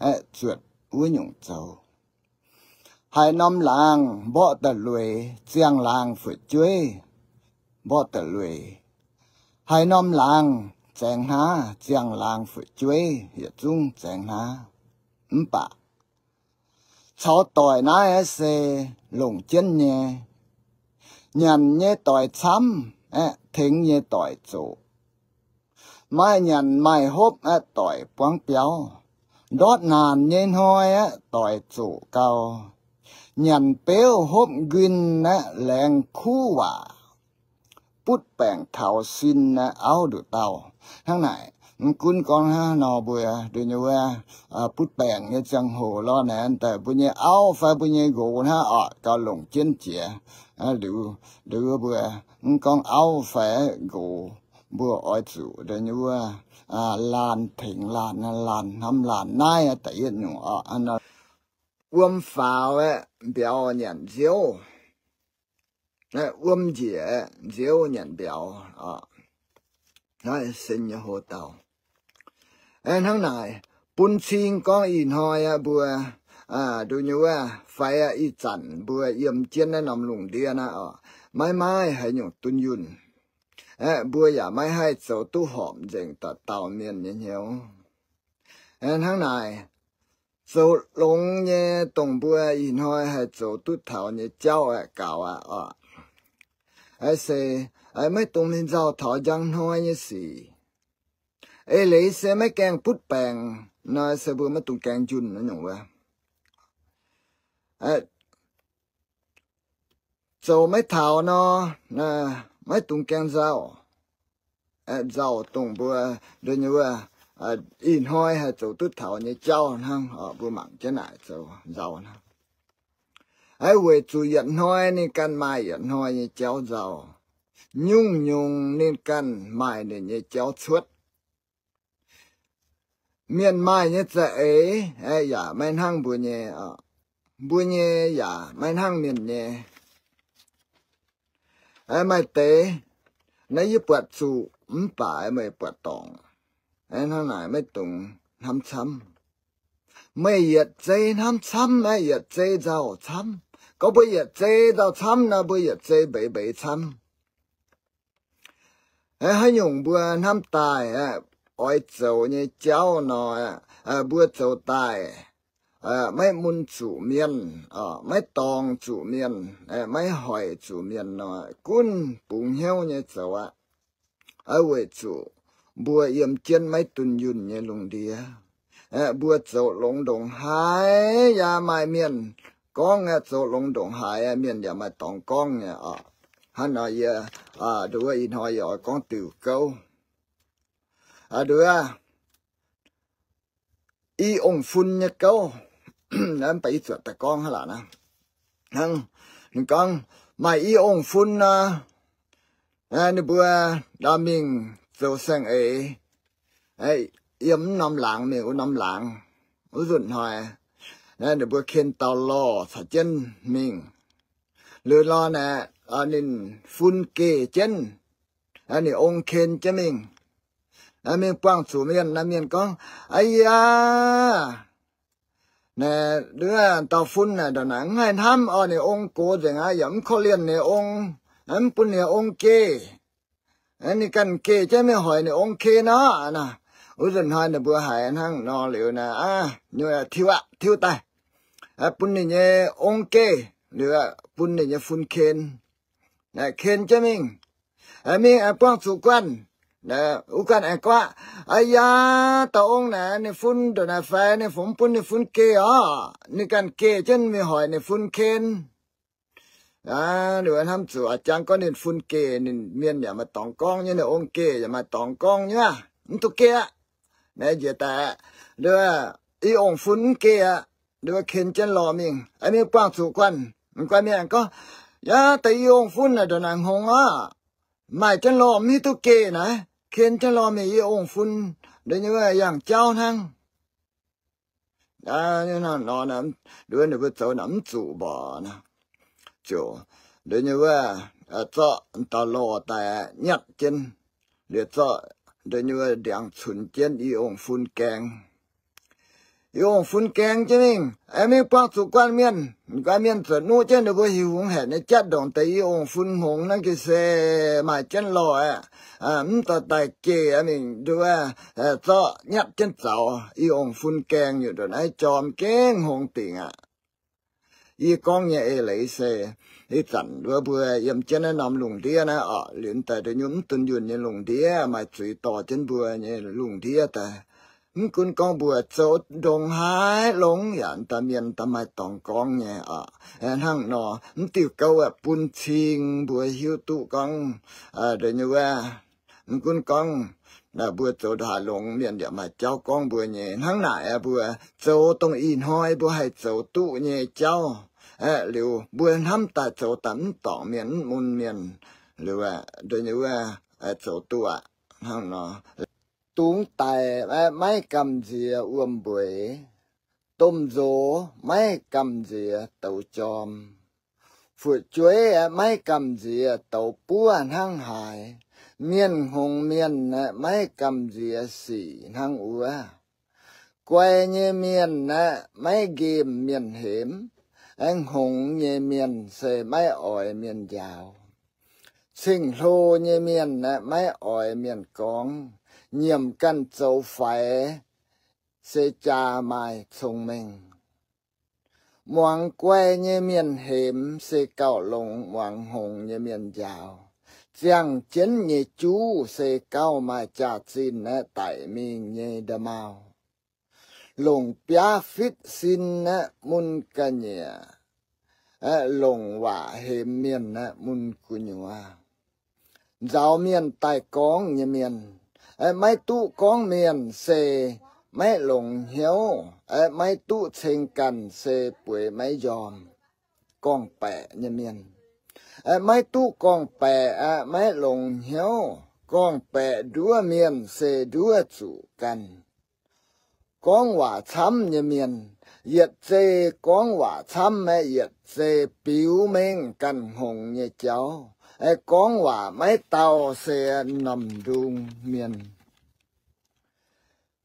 aeqv, zuotc wuov nyungc zoux. Haaix norm laangz mborqv da'lueiz, ziangh laangz fu'jueiv mborqv da'lueiz. Haaix norm laangz zaengx hnav, ziangh laangz fu'jueiv yietc zungv zaengx hnav. Mv baac caux doic naaiv aeqv, se longc jienv nyei. Nyanc nyei doic camv aeqv, tengx nyei doic zoqc. Maaih nyanc maaih hopv aeqv, doic buangv biauv. Ndortv naanc nyei hnoi aeqv, doic zoqc gau. Nyanc beuv hopv nquin aeqv, laengz kuv waac. Butv baengc taux sin aeqv, auv nduqc dauh. Hnangv naaic, mv gunv gorngv hnangv nor mbuo nduqc nyei wuov, butv baengc nyei ziangh hoc lorqc, naaiv daaih mbuo nyei auv fai mbuo nyei nqox hnangv oc, gauh longc jienv jiex. Liuz, liuz mbuo mv gorngv auv fai nqox, mbuo oix zuqc nduqc nyei wuov, laanh tengx laanh, laanh hnamv laanh naaiv da'yietv nyungc oc. Wuom faaux aeqv, mbiauz nyanc nziouv. Wuom njiec aeqv, nziouv nyanc mbiauz oc. Naaiv se nyei hoc dauh. Hnangv naaic, bun cing gorngv ih hnoi aeqv, mbuo nduqc nyei wuov, fai ih zanc mbuo yiem jienv naaiv norm lungh ndiev naaiv oc, maiv maaih haaix nyungc dunh yunh. Aeqv, mbuo yaac maiv haih zoux duqv horpc nzengc dauh dauh mienh nyei hnyouv. Hnangv naaic, zoux longx nyei dongh mbuo ih hnoi haih zoux duqv taux nyei jauv aeqv, gaux aqv oc. Aa, se maiv dungx mingh nzauh taux njang hnoi nyei sic. Eix leiz se maiv gaengh butv baengc nor, se mbuo maiv dungx gaengh njunh nyungc wuov. Zoux maiv taux nor, maiv dungx gaengh nzauh. Nzauh dongh mbuo nduqc nyei wuov, ih hnoi haih zoux duqv taux nyei jauv hnangv, mbuo mangc jienv naaic zoux nzauh hnangv. Aa, weic zuqc yietc hnoi ninh ganh maaih yietc hnoi nyei jauv nzauh. Nyungc-nyungc ninh ganh maaih ninh nyei jauv cuotv. Mienh maaih nyei za'eix yaac maiv hnangv mbuo nyei. Mbuo nyei yaac maiv hnangv mienh nyei. Maaih deix naaiv yie buatc zuqc mv baac meih buatc dorngc. Hnangv naaic maiv dungx hnamv camv. Meih yietc zei hnamv camv, maiv yietc zei nzauh camv. Gorngv mbuo yietc zei nzauh camv nor, mbuo yietc zei mbeix mbeix camv. Haaix nyungc mbuo hnamv daaih oix zoux nyei jauv nor, mbuo zoux daaih maiv mun zuqc mienh, maiv dorngx zuqc mienh, maiv hoic zuqc mienh nor, gunv bungx hnyouv nyei zoux aqv. Weic zuqc mbuo yiem jienv maiv dunh yunh nyei lungh ndiev, mbuo zoux longx ndongc haaix yaac maaih mienh gorngv, zoux longx ndongc haaix mienh yaac maaih dorngx gorngv nyei oc. Hnangv nor yie nduov ih hnoi yie oix gorngv diuc gouv. Nduov i ong-fun nyei gouv. Mv baac yie zuotc daaih gorngv hnangv lac naaiv. Hnangv ninh gorngv maaih i ong-fun nor, ninh mbuo ndau mingh zoux saeng-eix yiem mv norm laangz mingh wuov norm laangz. Wuov nzunc hnoi ninh mbuo ken dauh lorh caux jienv mingh. Liuz nor naaic ninh fun geh jienv, ninh ong ken jienv mingh. Mingh buangh zuqc mienh, naaiv mienh gorngv, Aa yaa, naaic nduov dauh fun naaic ndongc naaic mv haih hnamv oc. Ninh ong gox nzengc aqv, yaac mv korv-lienh ninh ong, mv bun ninh ong geh. Ninh ganh geh jienv mingh hoic ninh ong ken nor. Wuov nzunc hnoi ninh mbuo haiz hnangv nor liuz naaic, tiuv aqv, tiuv daaih, bun ninh nyei ong geh, liuz bun ninh nyei fun ken. Ken jienv mingh. Mingh aengx buangh zuqc guanh. Wuov guanh aengx gorngv, Aa yaa, dauh ong naaic ninh fun ndongc naaic faix, ninh fungx bun ninh fun geh oc. Ninh ganh geh jienv mingh hoic ninh fun ken. Ninh hnamv zuqc a'jang gorngv ninh fun geh, ninh mienh yaac maaih dorngx gorngv nyei, ninh ong geh yaac maaih dorngx gorngv nyei, mv duqv geh aqv. Naaiv njiec daaih, i ong-fun mv geh aqv. Ken jienv lorh mingh, mingh buangh zuqc guanh. Guanh mienh gorngv, Yaa, daaih i ong-fun naaic ndongc naaic hngongx aqv. Maaih jienv lorh mv hiuv duqv geh naaic. Ken jienv lorh mingh, i ong-fun nduov nyei wuov yangh jauv hnangv. Nduov ninh mbuo zoux naaic mv zuqc mborqc. Ziouc nduov nyei wuov zorqv dauh lorh daaih nyatv jienv. Liuz zorqv nduov nyei wuov ndiangx cunx jienv i ong-fun gaeng. I ong-fun gaeng jienv mingh, aengx mingh buangh zuqc guanh mienh. Guanh mienh zuotc nuqv jienv ninh mbuo hiuv hungx haeqc nyei jatv ndongc deix i ong-fun hngongx naaiv gih se maaih jienv lorh aqv. Mv dorh daaih geh mingh nduov, zorqv nyatv jienv zaux. I ong-fun gaeng nyungc ndongc naaiv jorm gengh hngongx dingc aqv. Yie gorngv nyei eix leiz se, ih zanc wuov mbuo yiem jienv naaiv norm lungh ndiev naaiv oc, liuz daaih nduov nyungc mv dunh yunh nyei lungh ndiev maaih zuiz dorh jienv mbuo nyei lungh ndiev daaih. Mv gunv gorngv mbuo zoux ndongc haaix longx yaac daaih mienh daaih maaih dorngx gorngv nyei oc. Hnangv nor, mv diuh gouv aeqv, bun cing mbuo hiuv duqv gorngv, nduov nyei wuov, mv gunv gorngv mbuo zoux ndongc haaix longx, mienh yaac maaih jauv gorngv mbuo nyei. Hnangv naaic aeqv, mbuo zoux dongh ih hnoi mbuo haih zoux duqv nyei jauv aeqv, liuz mbuo hnamv daaih zoux daaih mv dorngc mienh, mv mun mienh, liuz nduov nyei wuov, zoux duqv aqv. Hnangv nor, dungx daic aeqv, maiv gamh nziex wuom-mbueiz, domh nzox maiv gamh nziex douz jorm, fu'jueiv aeqv, maiv gamh nziex douz buov hnangv haaix, mienh hngongx mienh aeqv, maiv gamh nziex sic hnangv wuov. Guai nyei mienh aeqv, maiv nqemh mienh hemx, aengx hngongx nyei mienh se maiv oix mienh njaaux. Cing-hlo nyei mienh aeqv, maiv oix mienh gorngv, nyiemc ganh zoux faix se jaa maaih cong-mengh. Muangx guai nyei mienh hemx se gauh longx muangx hngongx nyei mienh njaaux. Ziangh jienv nyei juv se gauh maaih jaax-zinh aeqv, daic mingh nyei nda'maauh. Longc biaav fitv sin aeqv, mun ga'nyiec, aeqv, longc waac hemx mienh aeqv, mun gu'nyuoz. Nzaaux mienh daaih gorngv nyei mienh, aeqv, maiv duqv gorngv mienh se maiv longx hnyouv, aeqv, maiv duqv ceng ganh se bueix maiv njormh, gorngv-baeqc nyei mienh. Aeqv, maiv duqv gorngv-baeqc aeqv, maiv longx hnyouv, gorngv-baeqc nduov mienh se nduov zuqc ganh. Gorngv waac camv nyei mienh, yietc zei gorngv waac camv aeqv, yietc zei biux mengh ganh hngongx nyei jauv. Aeqv, gorngv waac maiv dauh se m'normh ndung mienh.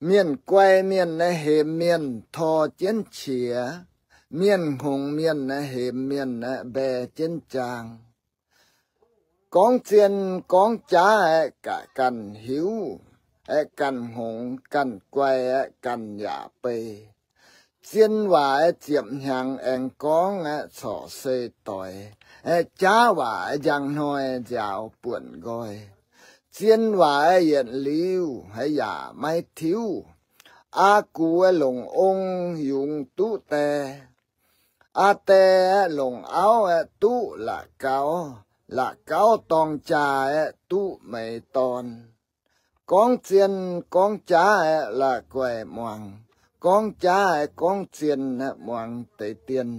Mienh guai mienh aeqv, hemx mienh tor jienv qiex. Mienh hngongx mienh aeqv, hemx mienh aeqv, mbae jienv jaang. Gorngv zien gorngv jaav aeqv, ganh hiuv aeqv, ganh hngongx ganh guai aeqv, ganh yaac bei. Zien waac aeqv, ziepc hnyangx aengx gorngv aeqv, corc se doix. Aeqv, jaav waac aeqv, njang hnoi nziaaux buonc nqoi. Zien waac aeqv, yietc liuz aeqv, yaac maiv tiuv. Aa gux aeqv, longc ong yungz duqv die. Aa die aeqv, longc auv aeqv, duqv la'gauv. La'gauv dorng jaax aeqv, duqv meix dorn. Gorngv zien gorngv jaav aeqv, la'guaih muangx. Gorngv jaav aeqv, gorngv zien aeqv, muangx deix dien.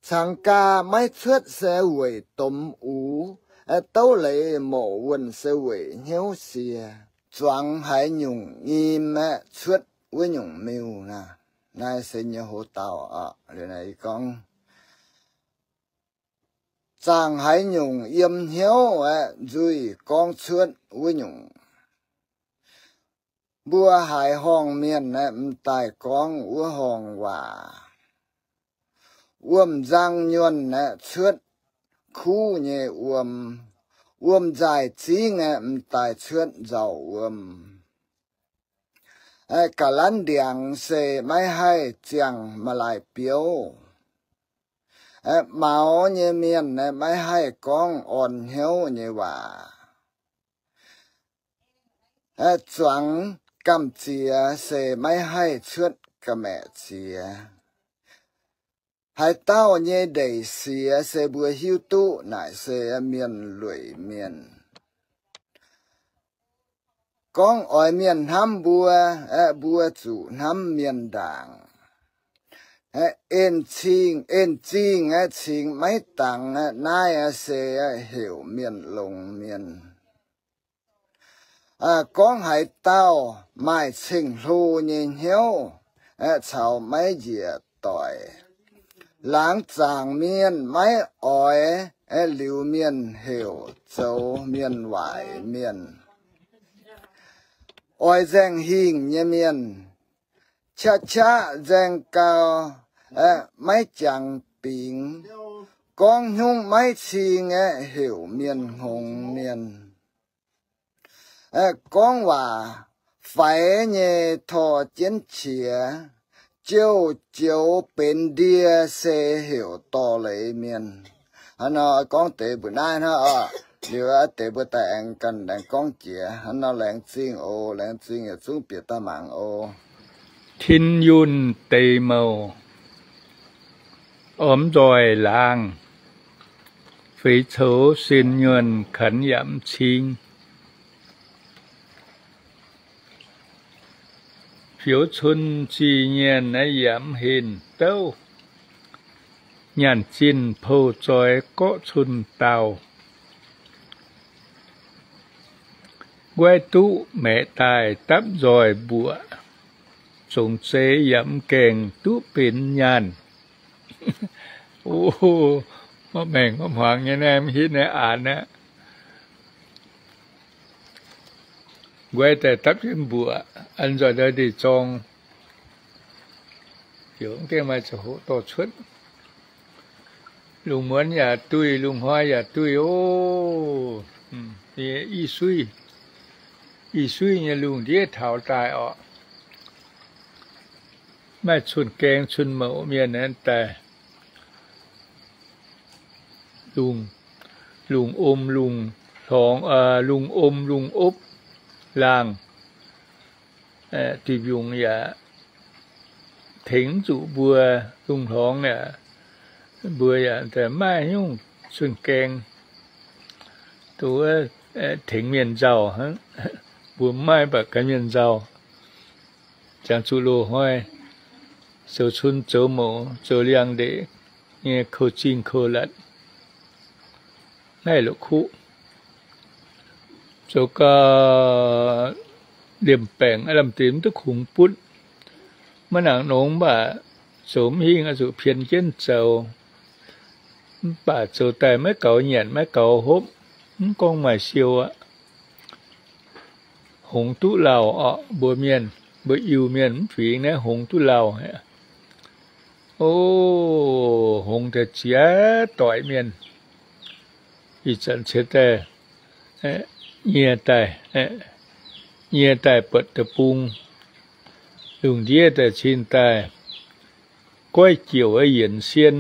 Cangx gaa maiv cuotv se weic domh ux, aeqv, douv leiz mouc wuonh se weic hnyouv sie. Zuangx haaix nyungc nyim aeqv, cuotv wuov nyungc miuh naaic. Naaiv se nyei hoc dauh oc. Liuz naaiv gorngv, zaangc haaix nyungc yiem hnyouv aeqv, nzuih gorngv cuotv wuov nyungc. Mbuo haiz horngh mienh aeqv, m'daaih gorngv wuov horngh waac. Wuom-nzang nyuonh aeqv, cuotv kuv nyei wuom. Wuom-nzaaih zingv aeqv, m'daaih cuotv nzauh wuom. Aeqv, ga'lanv ndiangx se maiv haih ziangh ma'laaih biouv. Aeqv, maux nyei mienh aeqv, maiv haih gorngv orn hnyouv nyei waac. Aeqv, zuangx gamh ziex se maiv haih cuotv ga'maeqc ziex. Haaix dauh nyei ndeic siex se mbuo hiuv duqv naaic se mienh lueic mienh. Gorngv oix mienh hnamv mbuo, aeqv, mbuo zuqc hnamv mienh ndaangc. Aeqv, en-zingh, en-zingh aeqv, cingx maiv dangx aeqv, naaiv aeqv, se aeqv, heuc mienh longx mienh. Gorngv haaix dauh maaih ceng-hlo nyei hnyouv aeqv, caux maiv njiec doic. Laangz zaangc mienh maiv oix aeqv, liuz mienh heuc zoux mienh waaic mienh. oix nzaeng hingh nyei mienh, qaqv qaqv nzaeng gau, aeqv, maiv jangx bingx, gorngv hnyungv maiv cing aeqv, heuc mienh hngongx mienh. Aeqv, gorngv waac faix nyei torh jienv qiex, jouh joux benx ndie se heuc dorh leiz mienh. Hnangv nor gorngv deix mbuo naaiv hnangv oc. Liuz deix mbuo daaih aengx ganh laengz gorngv jiex. Hnangv nor laengz zingh oc, laengz zingh yietc zungv bieqc daaih mangc oc. Tin yunh deix mouc, ormx nzoih laangh, feix coux sin nyuonh kanx yaac mv cing. Fioux cun zih nyienh naaiv yaac mv henh douv, nyaanh zinh pou zoix gorqv cun daauh. Nquaiv duqv maeqc daaih dapv nzoih mbuoqc, zongc zeiz yaac mv gaengh duqv benx nyaanh. O, mv maengc mv hmuangx nyei naaiv mv hitv naaiv aanx aqv. Nquaiv daaih dapv jienv mbuoqc, an nzoih ndau ndeic-zorng, ziouc mv gaengh maaih ziangh hoc dorh cuotv. Lungh muonz yaac duih, lungh hnoi yaac duih oc. Ih suiv, ih suiv nyei lungh ndiev taux daaih orqc. Maaih cun-gaeng cun-mouc mienh naaiv daaih, lungh, lungh om lungh hlorngx, lungh om lungh opv laangh, duih mbiungc yaac tengx mv zuqc mbuo, lungh hlorngx yaac, mbuo yaac maaih nyungc cun-gaeng, duqv tengx mienh nzauh hnangv. Mbuo maiv baac gan mienh nzauh, ziangh zuqc loz-hnoi zoux cun zoux mouc zoux liangx-ndeic nyei kouv-zingh kouv-latc, naaiv la'kuqv. Zoux gau, liemh baengc aav lamh deix mv duqv kungx butv. Maiv nangc nongx mv baac zoux mv hingh oix zuqc pien jienv zoux. Mv baac zoux daaih maiv gaux nyanc maiv gaux hopv, mv gorngv maaih siou aqv. Hngongx duqv lauh orqc, mbuo mienh, mbuo Iu-Mienh mv fingx naaiv hngongx duqv lauh. O, hngongx daaih ziex doic mienh, ih zanc ciex daaih nyie daaih, nyie daaih buatc deic-bung, lungh ndiev daaih cin daaih, goiv jiouc yienc sien,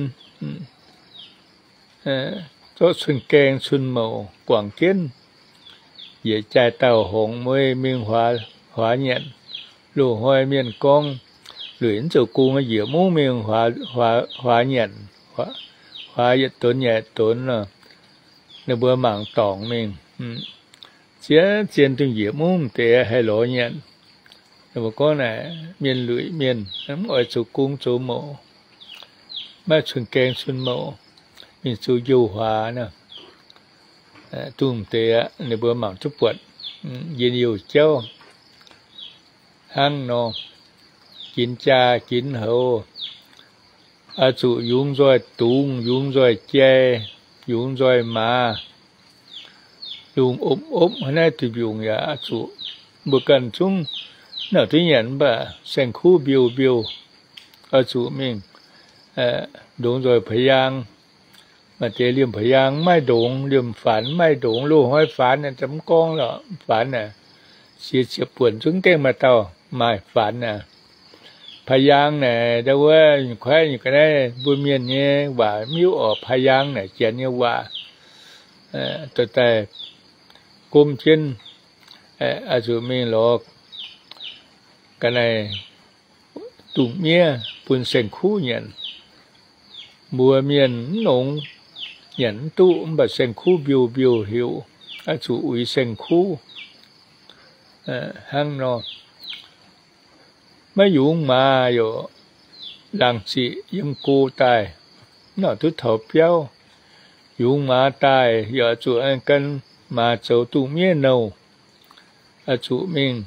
zorqv cun-gaeng cun-mouc guangc jienv, yietc jaaix dauh hngongx mueiz mingh huaax nyanc. Loz-hnoi mienh gorngv lueic mv zoux gong, njiec mungv mingh huaax nyanc, huaax yietc donx yaac donx nor, ninh mbuo mangc dorngc mingh. Zien zien dongh njiec mungv deix haih lorz nyanc. Ninh mbuo gorngv naaic mienh luic mienh mv oix zoux gong zoux mouc, maiv cun-gaeng cun-mouc, mingh zoux njoux huaax nor. Dongh deix aqv, ninh mbuo mangc duqv buatc njien-youh jauv hnangv nor, ginx jaa ginx houx, oix zuqc yungz nzoih dungz, yungz nzoih jai, yungz nzoih maaz. Lungh opv opv hnangv naaiv deic-mbiungc yaac oix zuqc, mbuo ganh zungv naaic duqv nyanc mv baac saeng-kuv mbiouh mbiouh, oix zuqc mingh ndongc nzoih pa'yaang. Maaih deix liemh pa'yaang maiv ndongx, liemh faanx maiv ndongx, loz-hnoi faanx naaic mv gorngv lorqc, faanx naaic siex ziepc buonc zungv gaengh maaih dauh maaih faanx naaic. Pa'yaang naaic ndau wuov kuaaiv nyei ga'naaiv mbuo mienh nyei waac miuv orqc, pa'yaang naaic janx nyei waac, dorh daaih gomv jienv, oix zuqc mingh lorz ga'naaiv dungz miev bun saeng-kuv nyanc. Mbuo mienh mv nongx, nyanc mv duqv, mv baac saeng-kuv mbiouh mbiouh heuc, oix zuqc uix saeng-kuv hnangv nor. Maiv yungz maaz yaac laangh ziqc yiem go daaih, mv nor duqv taux biauv. Yungz maaz daaih yaac zuqc gan maaz zoux dungz miev nouh, oix zuqc mingh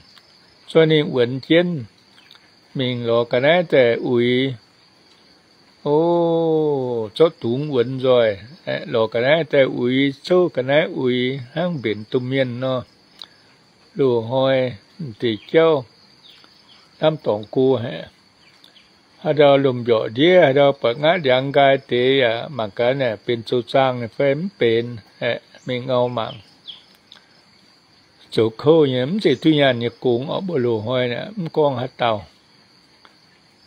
zorqv ninh wuonx jienv, mingh lorz ga'naaiv daaih uix. O, zorqv dungz wuonx nzoih, lorz ga'naaiv daaih uix, zouv ga'naaiv uix hnangv mbenc domh mienh nor. Loz-hnoi deix jauv, hnamv dorngx go haic. Haaix ndau lomh mbiorqc ndiev, haaix ndau buatc ngaatv ndiangx nqaai deix yaac mangc gaax naaic benx zoux zaangh fai mv benx, mingh ngau mangc. Zoux kouv nyei, mv zeiz duqv nyaanh nyei gong oc. Mbuo loz-hnoi naaic mv gorngv haaix dauh,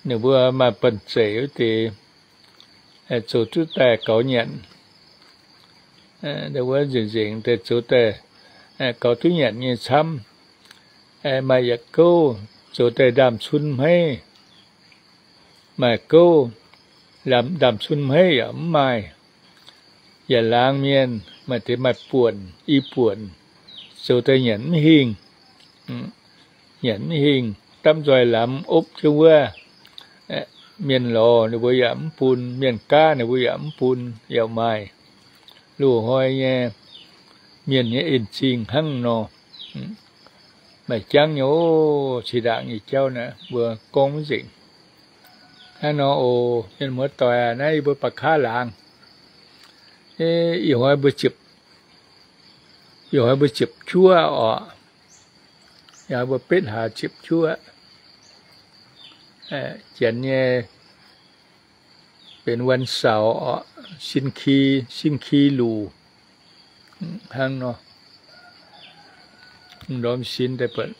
ninh mbuo maaih banh zeic wuov deix, zoux duqv daaih gaux nyanc. Wuov nzengc nzengc deix zoux daaih gaux duqv nyanc nyei camv. Maaih yietc gouv zoux daaih ndaamv-cun hmeiv, maaih gouv ndaamv-cun hmeiv yaac mv maaih. Yietc laangz mienh maaih deix maaih buonc, i buonc, zoux daaih nyanc mv hingh. Nyanc mv hingh, dapv nzoih lamz opv jienv wuov. Mienh lorz ninh mbuo yaac mv bun, mienh gaav ninh mbuo yaac mv bun, yaac maaih. Loz-hnoi nyei mienh nyei en-zingh hnangv nor. Maaih jangv nyei oc. Cih ndaangc nyei jauv naaic mbuo gorngv mv nzengc. Hnangv nor oc, mienh muoz-doic aac, naaiv yie mbuo ba'kaav laangz. Ih hnoi mbuo ziepc, ih hnoi mbuo ziepc juov oc. Ih hnoi mbuo betv hlaax ziepc juov. Janx nyei benx วันเสาร์ oc, 星期, 星期六 hnangv nor. Ndorm sin daaih buatc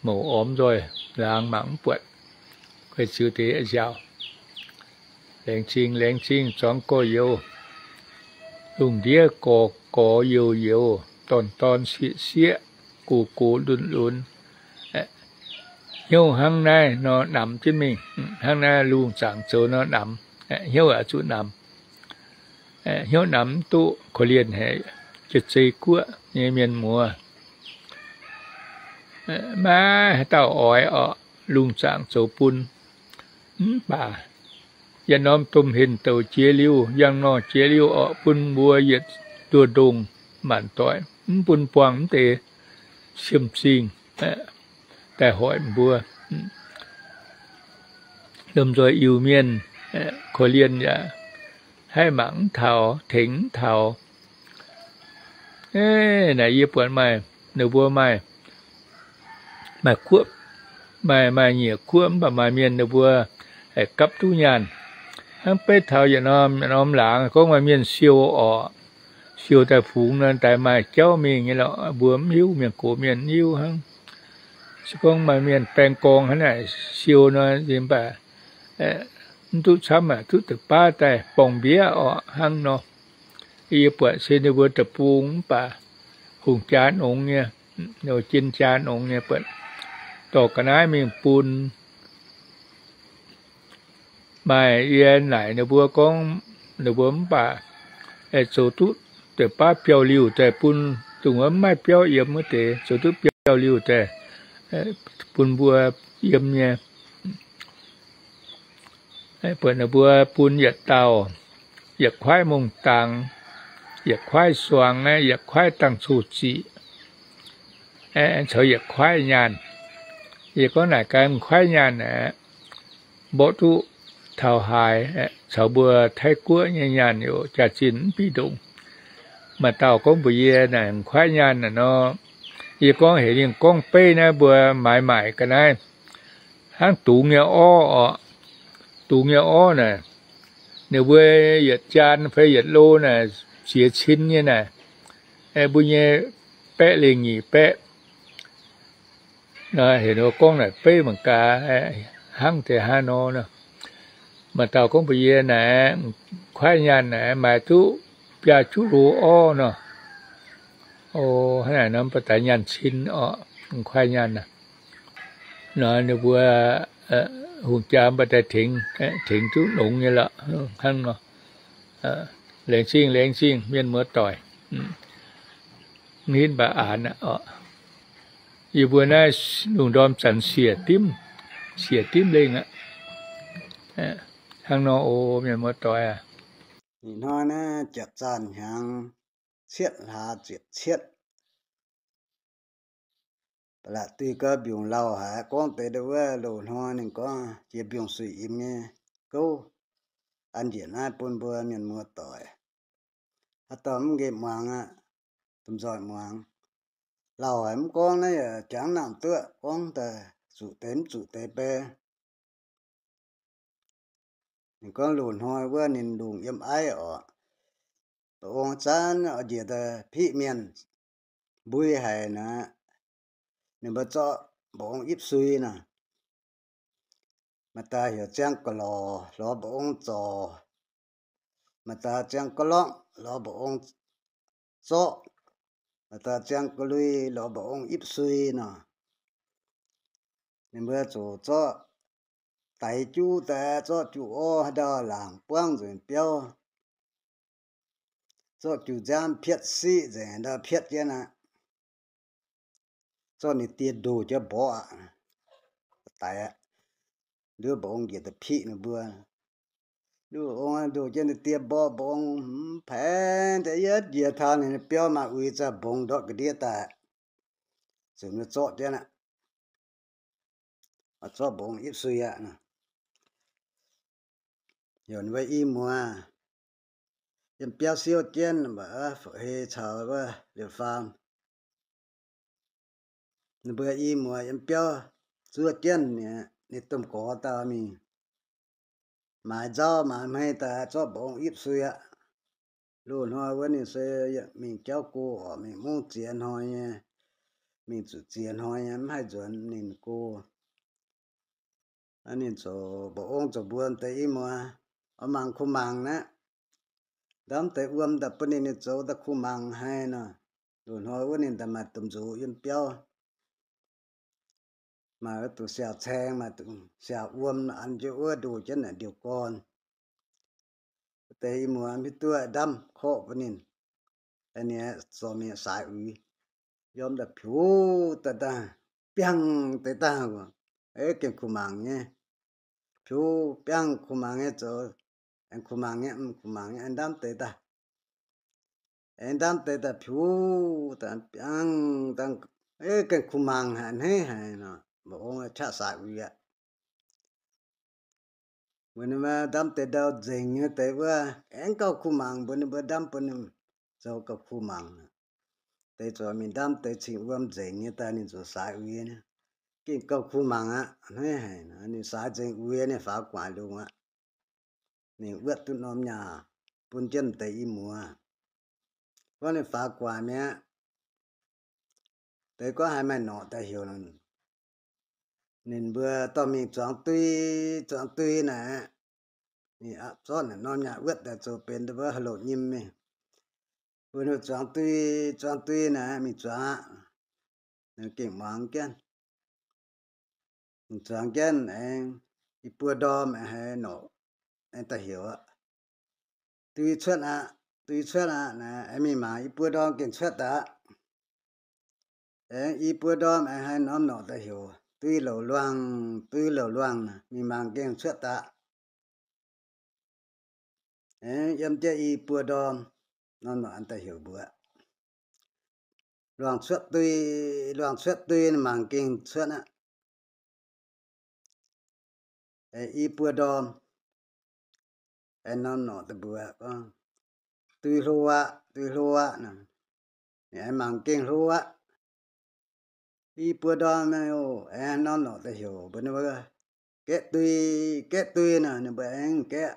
mouc ormx nzoih laangz mangc mv buatc, guai ziux deix nziaauc. Laengz zingh, laengz zingh zuangx gorx-youz. Lungh ndiev gorx gorx youz youz, dorn dorn sieqv sieqv, gox gox lunx lunx, hnyouv hnangv naaiv nor namx jienv mingh. Hnangv naaiv lungh zaangc zoux nor namx, hnyouv oix zuqc namx. Hnyouv namx mv duqv korv-lienh haic, jiex zei guoqv nyei mienh muoz. Maiv haaix dauh oix orqc, lungh zaangc zoux bun. Mv baac yietc norm domh henh douc jiex liuz, yangh nor jiex liuz orqc, bun mbuo yietc nduoh ndongh maanc doic, mv bun buangh mv deix siem zingh daaih hoic mbuo. Lomh nzoih Iu-Mienh korv-lienh yaac haih mangc mv taux, tengx mv taux. Naaic yie buatc maaih, ninh mbuo maaih, maaih guoqv, maaih, maaih nyiec guoqv mv baac maaih mienh ninh mbuo gapv duqv nyaanh. Hnangv beiv taux yietc norm, yietc norm laangz gorngv maaih mienh siou orqc, siou daaih fungx nor, daaih maaih jauv mingh nyei lorqc. Mbuo mv hiuv, mienh gox mienh mv hiuv hnangv. Se gorngv maaih mienh baeng gorngv hnangv naaic siou nor, mv baac mv duqv camv aqv, duqv deix baav daaih borngh mbiev orqc hnangv nor. Yie buatc se ninh mbuo deic-bung mv baac hungh jaa nongx nyei, jien jaa nongx nyei, buatc dorh ga'naaiv mingh bun. Maaih yie naaic ninh mbuo gorngv, ninh mbuo mv baac zoux duqv deix baav biauv-liuh daaih bun dongh wuov mv maaih biauv yiem wuov deix, zoux duqv biauv-liuh daaih bun mbuo yiem nyei. Buatc ninh mbuo bun yietc dauh, yietc kuaaiv mongh dangx, yietc kuaaiv suangx, yietc kuaaiv dangh coz-ziqc, caux yietc kuaaiv nyaanh. Yie gorngv naaic gaax, m'kuaaiv nyaanh aeqv, mborqv duqv taux haaix, caux mbuo Taiv guoqv nyei nyaanh yaac jaax-zinh mv bieqc ndongc. Maaih dauh gorngv mbuox yie naaic, m'kuaaiv nyaanh naaic nor, yie gorngv heuc ninh gorngv beiv naaiv mbuo maaiz maaic ga'naaiv hnangv dungz nyei orv orqc. Dungz nyei orv naaic, ninh mbuo yietc jaan fai yietc lo naaic ziex cin nyei naaic, mbuo nyei baeqv lengh nyic baeqv. Heuc ninh gorngv naaic beiv mangc gaax, hnangv deix haaix nor. Maaih dauh gorngv mbuox yie naaic, m'kuaaiv nyaanh naaic maaiz duqv biaa juqv lo orv nor. O, hnangv naaic nor mv baac daaih nyaanh cin orqc, m'kuaaiv nyaanh naaic. Nor ninh mbuo hungh jaa mv baac daaih tengx, tengx duqv longx nyei lorqc, hnangv nor. Laengz zingh, laengz zingh mienh muoz-doic. Mv hinv mv baac aanx aqv orqc. Yie mbuo naaiv lungh ndorm zanc siec dimv, siec dimv lengh aqv. Hnangv nor oc, mienh muoz-doic aac. Ih hnoi naaiv jaax zaanh hnyangx cietv hlaax ziepc cietv. Ba'laqc duih gau mbiungc lauh haic, gorngv deix wuov loz-hnoi ninh gorngv jiex mbiungc-suiv-imx nyei gouv, an njiec naaiv bun mbuo mienh muoz-doic. Haaix dauh mv nqemh muangx aqv, domh nzoih muangx. Lauh haic mv gorngv naaiv yaac jangx nangc duqv gorngv daaih zuqc deix mv zuqc deix bei. Ninh gorngv loz-hnoi wuov ninh lungh yiem aiv oc, mba'ong zanv oix njiec daaih piqv mienh mbui haic naaic, ninh mbuo zorqv mba'ong ipv sui nor. Maaih daaih heuc ziangh ga'lorc lorz mba'ong zorc, maaih daaih ziangh ga'lorngv lorz mba'ong zorqv, maaih daaih ziangh ga'lui lorz mba'ong ipv sui nor. Ninh mbuo zuqc zorqv daix juv daaih, zorqv juv orv haaix ndau laangc buangv nzengc biauv, zorqv juv nziaamv pietv siqv nzengc ndau pietv jienv aqv. Zorqv ninh die ndoh jienv mborqv aqv. Daix aqv. Nduov mba'ong njiec daaih piqv ninh mbuo. Nduov mba'ong ndoh jienv ninh die mborqv, mba'ong mv paengx deix, yietv njiec taux ninh biauv maaih uix za'gengh mbongx ndortv ga'ndiev daaih, zuqc ninh zorqv jienv aqv. Zorqv mba'ong ipv sui aqv. Heuc ninh mbuo i muoz yiem biauv siouv jienv, mv baac hei caux wuov liepc faam. Ninh mbuo i muoz yiem biauv zuov jienv, ninh domh gorx dauh mingh maaiz nzauv maaiz hmei daaih zorqv mba'ong ipv sui aqv. Loz-hnoi wuov ninh se mingh jauv go oc, mingh mungv ziex hnoi nyei, mingh zuqc ziex hnoi nyei, mv haih nzuonx ninh go. Ninh ziouc mba'ong ziouc mbuox deix i muoz, oix mangc kuh mangc naaiv. Ndamv deix wuom daaih bun ninh, ninh zoux daaih kuh mangc haic nor. Loz-hnoi wuov ninh daaih maaih domh nzox yiem biauv, maaih wuov duqv siaauc caeng, maaih duqv siaauc wuom, an jienv wuov ndoh jienv naaic ndiouh gorn. Deix i muoz mv hiuv duqv ndamv korqv bun ninh. Ninh zorc mingh saaix uix, yiem daaih piuv daaih dangh, biangh deix dangh, gengh kuh mangc nyei. Piuv biangh kuh mangc nyei zoux, aengx kuh mangc nyei, kuh mangc nyei, ndamv deix daaih. Aengx ndamv deix daaih piuv daaih biangh dangh, gengh kuh mangc haic, hneiv haic nor, mba'ong qaqv saaix uix aqv. Mbuox ninh mbuo ndamv deix ndau nzengc nyei deix wuov, aengx gauh kuh mangc, mbuox ninh mbuo ndamv bun ninh zoux gauh kuh mangc. Deix zuqc mingh ndamv deix cing wuom nzengc nyei daaih ninh ziouc saaix uix, gengh gauh kuh mangc aqv, hneiv haic. Ninh saaix nzengc uix, ninh faaux gu'nguaaic lungh aqv. Ninh wuotv duqv norm nyaah bun jienv deix i muoz. Gorngv ninh faaux gu'nguaaic mi'aqv, deix gorngv haaix maaih norqc daaih heuc ninh mbuo dorh mingh zuangx dui, zuangx dui naaic. Ninh zorqv naaic norm nyaah wuotv daaih zoux benx wuov haaix loc nyim mingh. Mbuo zuangx dui, zuangx dui naaic mingh zuangx aqv. Ninh gengh muangx jienv. Zuangx jienv aengx i buo ndorm aengx haaix norqc aengx daaih heuc aqv. Dui cuotv aqv, dui cuotv aqv naaic, aengx mingh mangc i buo ndorm gengh cuotv daaih aqv. Aengx i buo ndorm aengx haaix norm norqc daaih heuc, dui louc luangh, dui louc luangh, mingh mangc gengh cuotv daaih aqv. Aengx yiem jienv i buo ndorm, norm norqc an daaih heuc mbuox, luangh cuotv dui, luangh cuotv dui, mangc gengh cuotv aqv. I buo ndorm, aengx norm norqc daaih mbuox gorngv, dui hlo aqv, dui hlo aqv. Ninh aengx mangc gengh hlo aqv. I buo ndorm, aengx norm norqc daaih heuc mbuox ninh mbuo, gaeqv dui, gaeqv dui nor, ninh mbuo aengx gaeqv,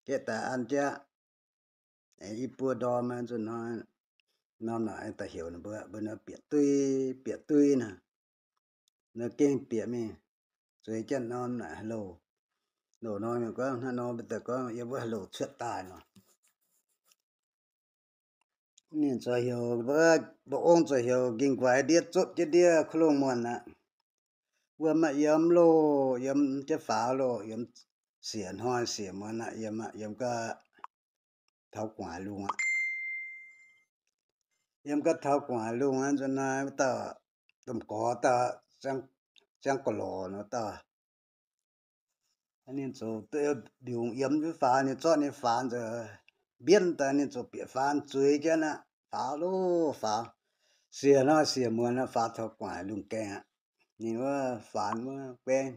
gaeqv daaih an jienv. Aengx i buo ndorm, norm norqc aengx daaih heuc ninh mbuo, mbuox ninh bieqc dui, bieqc dui nor. Ninh gengh bieqc mingh, zueiz jienv norm naaic haaix louh. Loz-hnoi mienh gorngv hnangv nor, mbuo daaih gorngv yiem wuov haaix louh cuotv daaih nor. Ninh ziouc heuc, mba'ong ziouc heuc nqingh guaix ndiev zopv jienv ndiev kuv lungh muonh aqv. Wuom yiem loh, yiem jienv faaux loh, yiem siec hnoi siec muonz aqv, yiem aqv, yiem gau taux gu'nguaaic lungh aqv. Yiem gau taux gu'nguaaic lungh aqv, nzunc naaiv wuov dauh domh gorx dauh, ziangh ga'lorc nor dauh, ninh ziouc mbiungc yiem jienv faaux, ninh zorqv ninh faaux nzengc, mbienv daaih ninh ziouc bieqc faaux zueiz jienv aqv. Faaux loh faaux, siec hnoi siec muonz aqv, faaux taux gu'nguaaic lungh gaengh aqv. Ninh wuov faaux wuov guaengv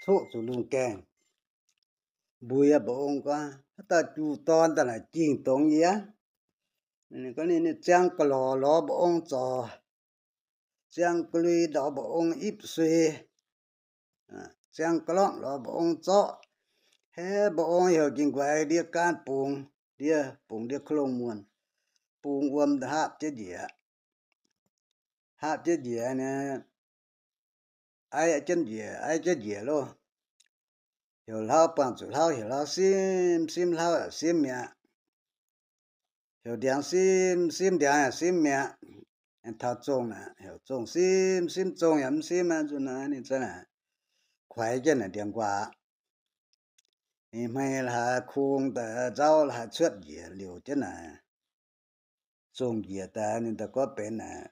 coqv zuqc lungh gaengh. Mbuox mba'ong gorngv, haaix dauh juh dorn daaih naaic jingh dongz yie aqv. Ninh ziangv ga'lorc lorz mba'ong zorc, ziangv ga'lui lorz mba'ong ipv sui, ziangv ga'lorngv lorz mba'ong zorqv, haiv mba'ong heuc ging-nquaix ndiev gaanv bungx, ndiev bungx ndiev kuv longh muonh, bungx wuom haapv jienv njiec, haapv jienv njiec, aiv jienv njiec, aiv jienv njiec loh. Heuc hlauv buangh zuqc hlauv, heuc hlauv simv, simv hlauv yaac simv mi'aqv. Heuc ndiangx simv, simv ndiangx yaac simv mi'aqv. Taux zongh naaic heuc zongh simv, simv zongh yaac mv simv aqv. Nzunc naaiv ninh za'naaic kuaix jienv naaic ndiangx-nquaah. Ninh hmei la'haaix kung daaih nzauv la'haaix cuotv njiec liouc jienv naaic. Zongh njiec daaih ninh daaih gorngv benx naaic,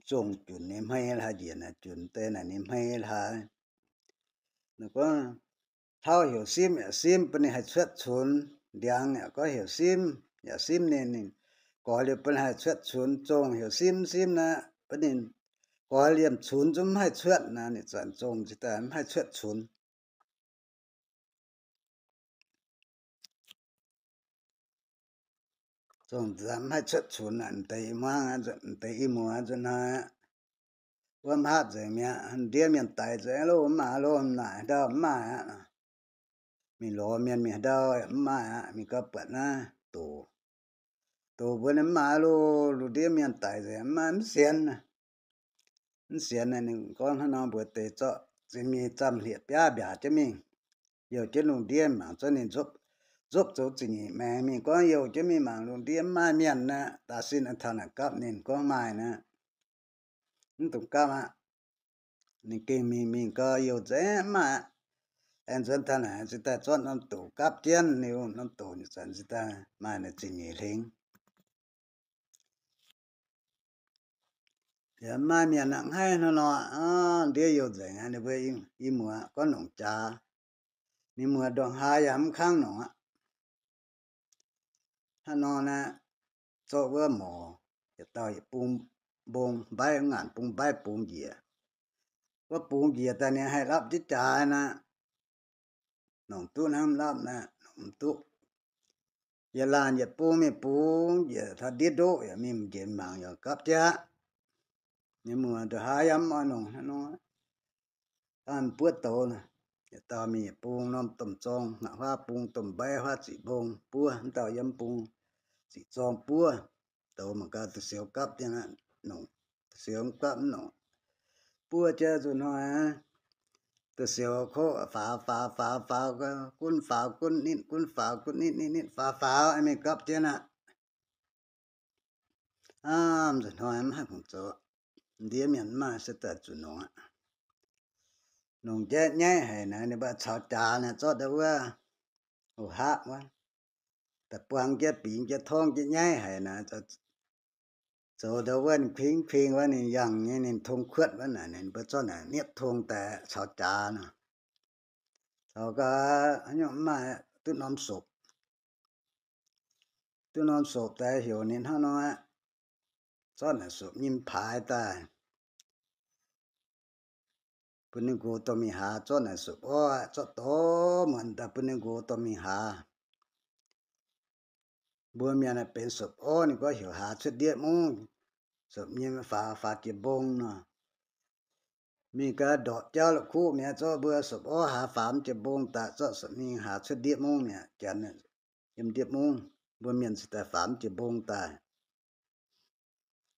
zongh junc ninh hmei la'haaix njiec naaic, junc deix naaic ninh hmei la'haaix. Gorngv hlauv heuc simv yaac simv, bun ninh haih cuotv cunx. Ndiangx yaac gorngv heuc simv yaac simv, ninh, ninh goix liuz bun ninh haih cuotv cunx. Zongh heuc simv simv naaic, bun ninh goix liemh cunx zungv mv haih cuotv naaic, ninh zanc zongh jiex daaih mv haih cuotv cunx. Zongh mv haih cuotv cunx aqv. M'deix i muangv, m'deix i muoz nzunc hnoi aqv, wuov mv haapv nzengc mi'aqv. Ndiev mienh daix nzengc loh, mv maaih loh, naaic ndau mv maaih aqv. Mingh lorz mienh mingh ndau mv maaih aqv. Mingh gau buatc naaiv doc, doc mbuo ninh mv maaih loh, lungh ndiev mienh daix nzengc, mv maaih, mv sienx. Mv sienx naaic ninh gorngv hnangv nor mbuox deix zorqv zingh nyeic zamh hlieqv biaav mbiaac jienv mingh, youh jienv lungh ndiev mangc zorqv ninh nzopv, nzopv zoux zingh nyeic maengx mingh. Gorngv youh jienv mingh mangc lungh ndiev mv maaih mienh aqv. Da'sin taux naaic gapv ninh gorngv maaih naaic, mv dungx gapv aqv. Ninh gengh mingh, mingh gau youh nzengc mv maaih aqv. Aengx nzuonx taux naaic cingx daaih zorqv norm doc gapv jienv, liuz norm doc zanc cingx daaih maaih naaic zingh nyeic hlengx. Yaac mv maaih mienh aqv. Hnangv haaix nor nor, ndiev youh nzengc aqv. Ninh mbuo i muoz gorngv nongc jaax, ninh muoz ndongc haaix yaac mv kangv nongc aqv. Hnangv nor naaic, zorqv wuov morc yietc dauh yietc bung mbong mbaiv, ngaanc bung mbaiv bungx njiec. Wuov bungx njiec daaih ninh haih lapv jienv jaax naaic. Nongc duqv hnangv mv lapv naaic, nongc mv duqv. Yietc laanh yietc bung mingh bungx njiec taux ndiev ndoqv yaac mingh njiec mangc yaac gapv jienv aqv. Ninh muoz ndongc haaix yaac mv oix nongc hnangv nor. Aa, buov douz, yietc dauh mingh yietc bung, norm domh zorng, ngaanc huaav bung, domh mbaiv huaav ziqc mbong buov, mv dauh yiem bung ziqc zorng buov. Douz mangc gaax da'siux gapv jienv aqv, nongc, da'siux mv gapv mv nongc. Buov jienv nzunc hnoi, da'siux koqv faaux faaux faaux faaux, gunv faaux gunv nitv, gunv faaux gunv nitv, nitv nitv faaux faaux, mingh gapv jienv aqv. Aa, nzunc hnoi mv haih fungc zoux. Ndiev mienh mv maaih se daaih zuqc nongc aqv. Nongc jaiv nyaiv haic naaic, ninh mbuo caux jaax naaic zorqv ndau wuov, o, hapv wuov, da'buang jienv bingx jienv torngv jienv nyaiv haic naaic, zoux ndau wuov ninh kuing kuing wuov, ninh yangh nyei, ninh tong kuotv wuov naaic, ninh mbuo zorqv naaic niepv tong daaih caux jaax nor. Caux gau, haaix nyungc mv maaih, duqv norm sopc. Duqv norm sopc daaih heuc ninh hnangv nor aqv. Zorqv naaic sopc nyim paaix daaih, bun ninh nqox dorh mingh haaz. Zorqv naaic sopc orv, zorqv dorh muonc daaih bun ninh nqox dorh mingh haaz. Mbuo mienh aeqv, benx sopc orv ninh gorngv heuc haaz cuotv ndiev mungv. Sopc nyim faaux, faaux jiex mbong nor, mingh gaax ndortv jauv la'kuqv mi'aqv. Zorqv mbuo sopc orv haaz faaux jiex mbong daaih, zorqv sopc nyim haaz cuotv ndiev mungv mi'aqv. Janx yiem ndiev mungv, mbuo mienh cingx daaih faaux jiex mbong daaih.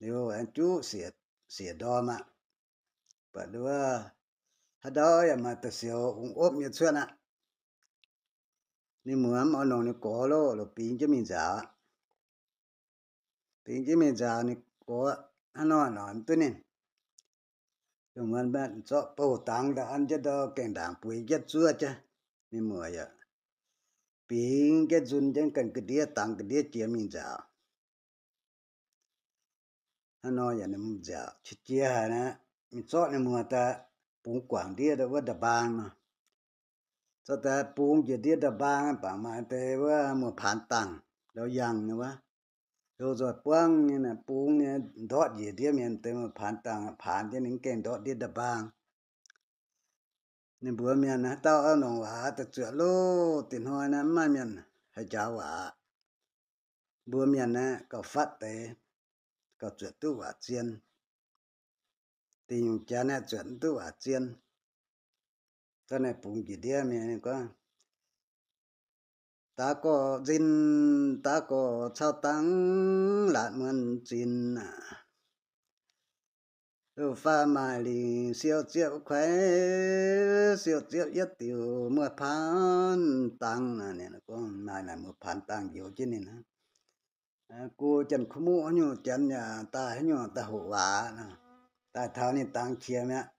Liuz aengx juqv siec ndorm aqv. Buatc wuov haaix ndau yaac maaih da'siux ungx opv nyei cuotv aqv. Ninh muoz mv oix nongc ninh gorx loh, lorz bingx jienv mingh nzaaux aqv. Bingx jienv mingh nzaaux ninh gorx hnangv nor nor mv duqv ninh. Dongh muonz zorqv bouh dangx daaih an jienv ndau gaengh ndaangc bueix jienv zuov jienv. Ninh muoz yaac bingx jienv nzun jienv ganh ga'ndiev dangx ga'ndiev jiex mingh nzaaux. Hnangv nor yaac ninh mingh nzaaux qiex jiez haic naaic, mingh zorqv ninh muoz daaih bungx guangc ndiev ndau wuov nda'mbaang nor. Zorqv daaih bungx njiec ndiev nda'mbaang, bangc maaih deix wuov muoz-paanx dangh ndau yangh nyei wuov. Loz-nzoih buangv nyei naaic, bungx nyei ndortv njiec ndiev mienh deix muoz-paanx dangh, paanx jienv ninh gaengh ndortv ndiev nda'mbaang. Ninh mbuox mienh, haaix dauh oix nongc waac daaih zuoqc loh. Dinh hnoi naaiv mv maaih mienh haih njaaux waac. mbuo mienh aeqv, gauh fatv deix, gauh zuotc duqv waac zien. Dingc nyungc janx aeqv, zuotc mv duqv waac zien. Da'naaiv bungx njiec ndiev mienh gorngv, daav gorx nzin, daav gorx cau dangv, laatc muonz zinh aac. Faa maaih lingc siou ziepv kuaix, siou ziepv yietv diuc muoz-paan dangh. Gorngv maaih naaic muoz-paan dangh njoux jienv ninh aqv. Gu Janx-Kuv Muqv haaix nyungc janx yaac daaih haaix nyungc daaih hoqc waac, daaih taux ninh dangx qiex mi'aqv.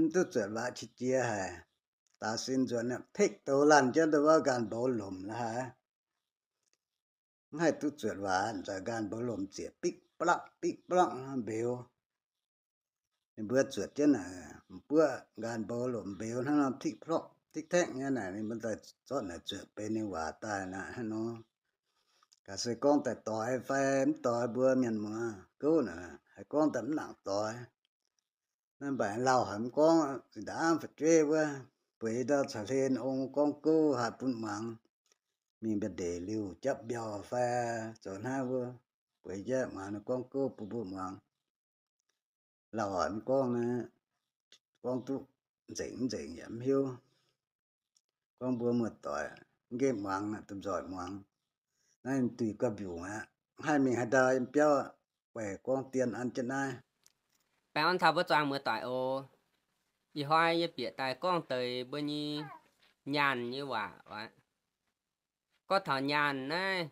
Mv duqv zuotc waac qiex jiez haic. Daaih sin nzuonx tekv douz laanh jienv ndau wuov nqaanh mbou lomc la'haaix. Mv haih duqv zuotc waac, nzauc nqaanh mbou lomc ziec bikv blakv bikv blakv mbeux. Ninh mbuo zuotc jienv naaic, m'buoqv nqaanh mbou lomc mbeux hnangv nor tikv plorqv tikv taekv nyei naaic, ninh mbuo daaih zorqv naaic zuotc benx ninh waac daaih naaic hnangv nor. Gaax se gorngv daaih doix fai mv doix mbuo mienh muoz gouv naaic, haih gorngv daaih mv nangc doix. Naaiv mbaeqc lauh haic mv gorngv, zinh ndaangc fu'jueiv wuov, bueix ndau caux hlen ong gorngv gouv haih bun muangx. Mingh mbiauh ndeic liuz japv mbiauh fai zoux hnangv wuov, bueix jaiv muangx ninh gorngv gouv bun mbuo muangx. Lauh haic mv gorngv naaiv, gorngv duqv nzengc mv nzengc yaac mv hiuv. Gorngv mbuo muoz-doic mv nqemh muangx, domh nzoih muangx. Naaiv duih gauh mbiungc aqv. Mv haih mingh haaix ndau yiem biauv, weic gorngv dien an jienv naaiv. Baengh orn taux mbuo zuangx muoz-doic oc. Ih hnoi yie bieqc daaih gorngv deix mbuo nyei nyaanh nyei waac aqv. Gorngv taux nyaanh naaiv,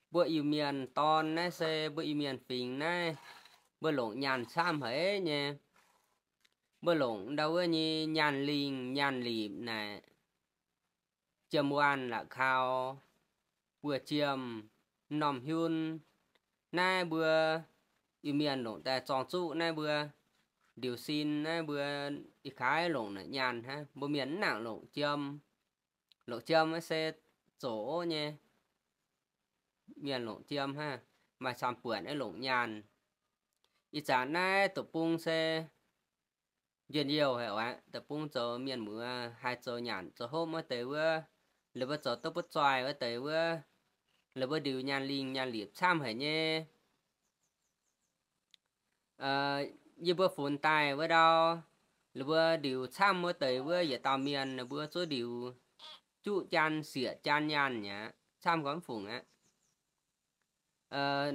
mbuo Iu-Mienh dorn naaiv se mbuo Iu-Mienh fingx naaiv, mbuo longc nyaanh camv haic nyei. Mbuo longc ndau wuov nyei nyaanh lingh nyaanh lipc naaic, jiem waanh la'kau, buoz jiem, m'normh hiun. Naaiv mbuo Iu-Mienh longc daaih zorng zuqv naaiv mbuo ndiux sin naaiv mbuo ih kaaix longc naaic nyaanh hnangv. Mbuo mienh mv nangc longc jiem. Longc jiem se zoqc nyei. Mienh longc jiem hnangv, maaih camv-buonc naaiv longc nyaanh. Ih zanc naaiv deic-bung se njien-youh haic aqv. Deic-bung zoux mienh muoz haih zoux nyanc zoux hopv wuov deix wuov, laaix mbuo zoux duqv butv zoih wuov deix wuov, laaix mbuo ndiux nyaanh lingh nyaanh lipc camv haic nyei. Yie mbuo funx daaih wuov ndau, laaix mbuo ndiux camv wuov deix wuov yietc dauh mienh, laaix mbuo zuqv ndiux juqv jaan sieqv jaan nyaanh aqv, camv gormx fungc aqv.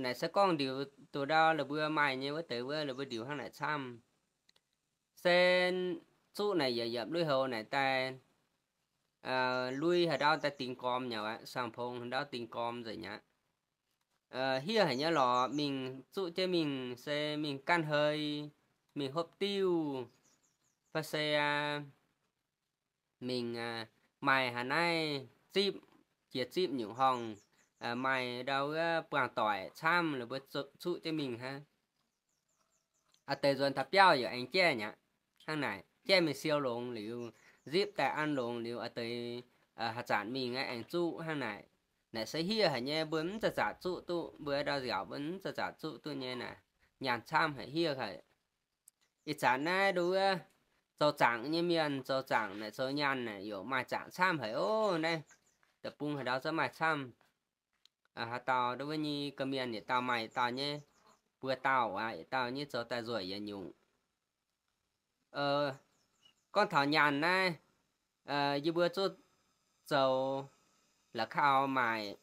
Naaic se gorngv ndiux doqc ndau laaix mbuo maaih nyei wuov deix wuov, laaix mbuo ndiux hnangv naaic camv. Se zuqv naaic yietc yiemc lui-houx naaic daaih, lui haaix ndau daaih dingx gormx nyei aqv, saang-pong haaix ndau dingx gormx nzengc aqv. Hiev haic nyei lorqc, mingh zuqv jienv mingh se mingh ganh hei, mingh hopv diuv, fai se mingh maaih haaix naaiv zipv, jiex zipv nyungc horngh, maaih ndau wuov buangh doic camv, laaix mbuo zuqv jienv mingh hnangv. A'deix nzuonx taux biauv yaac aengx jaiv nyei aqv. Hnangv naaic jaiv mingh siou longx liuz, zipv daaih an longx liuz, a'deix haaix zanc mingh aengx zuqv hnangv naaic. Naaic se hiev haic nyei, mbuo mv zaqc zaqc zuqv duqv, mbuo ndau nziaauc mbuo mv zaqc zaqc zuqv duqv nyei naaic, nyaanh camv haic, hiev haic. Ih zanc naaiv nduov zoux zaangc nyei mienh, zoux zaangc naaic zoux nyaanh naaic yaac maaih zaangc camv haic oc. Naaiv deic-bung haaix ndau zungv maaih camv. Haaix dauh nduov nyei ga'mienh yietc dauh maaih yietc dauh nyei, buo dauh aqv, yietc dauh nyei zoux daaih nzueic yietc nyungc. Gorngv taux nyaanh naaiv, yie mbuo zuqv zoux la'kau maaic.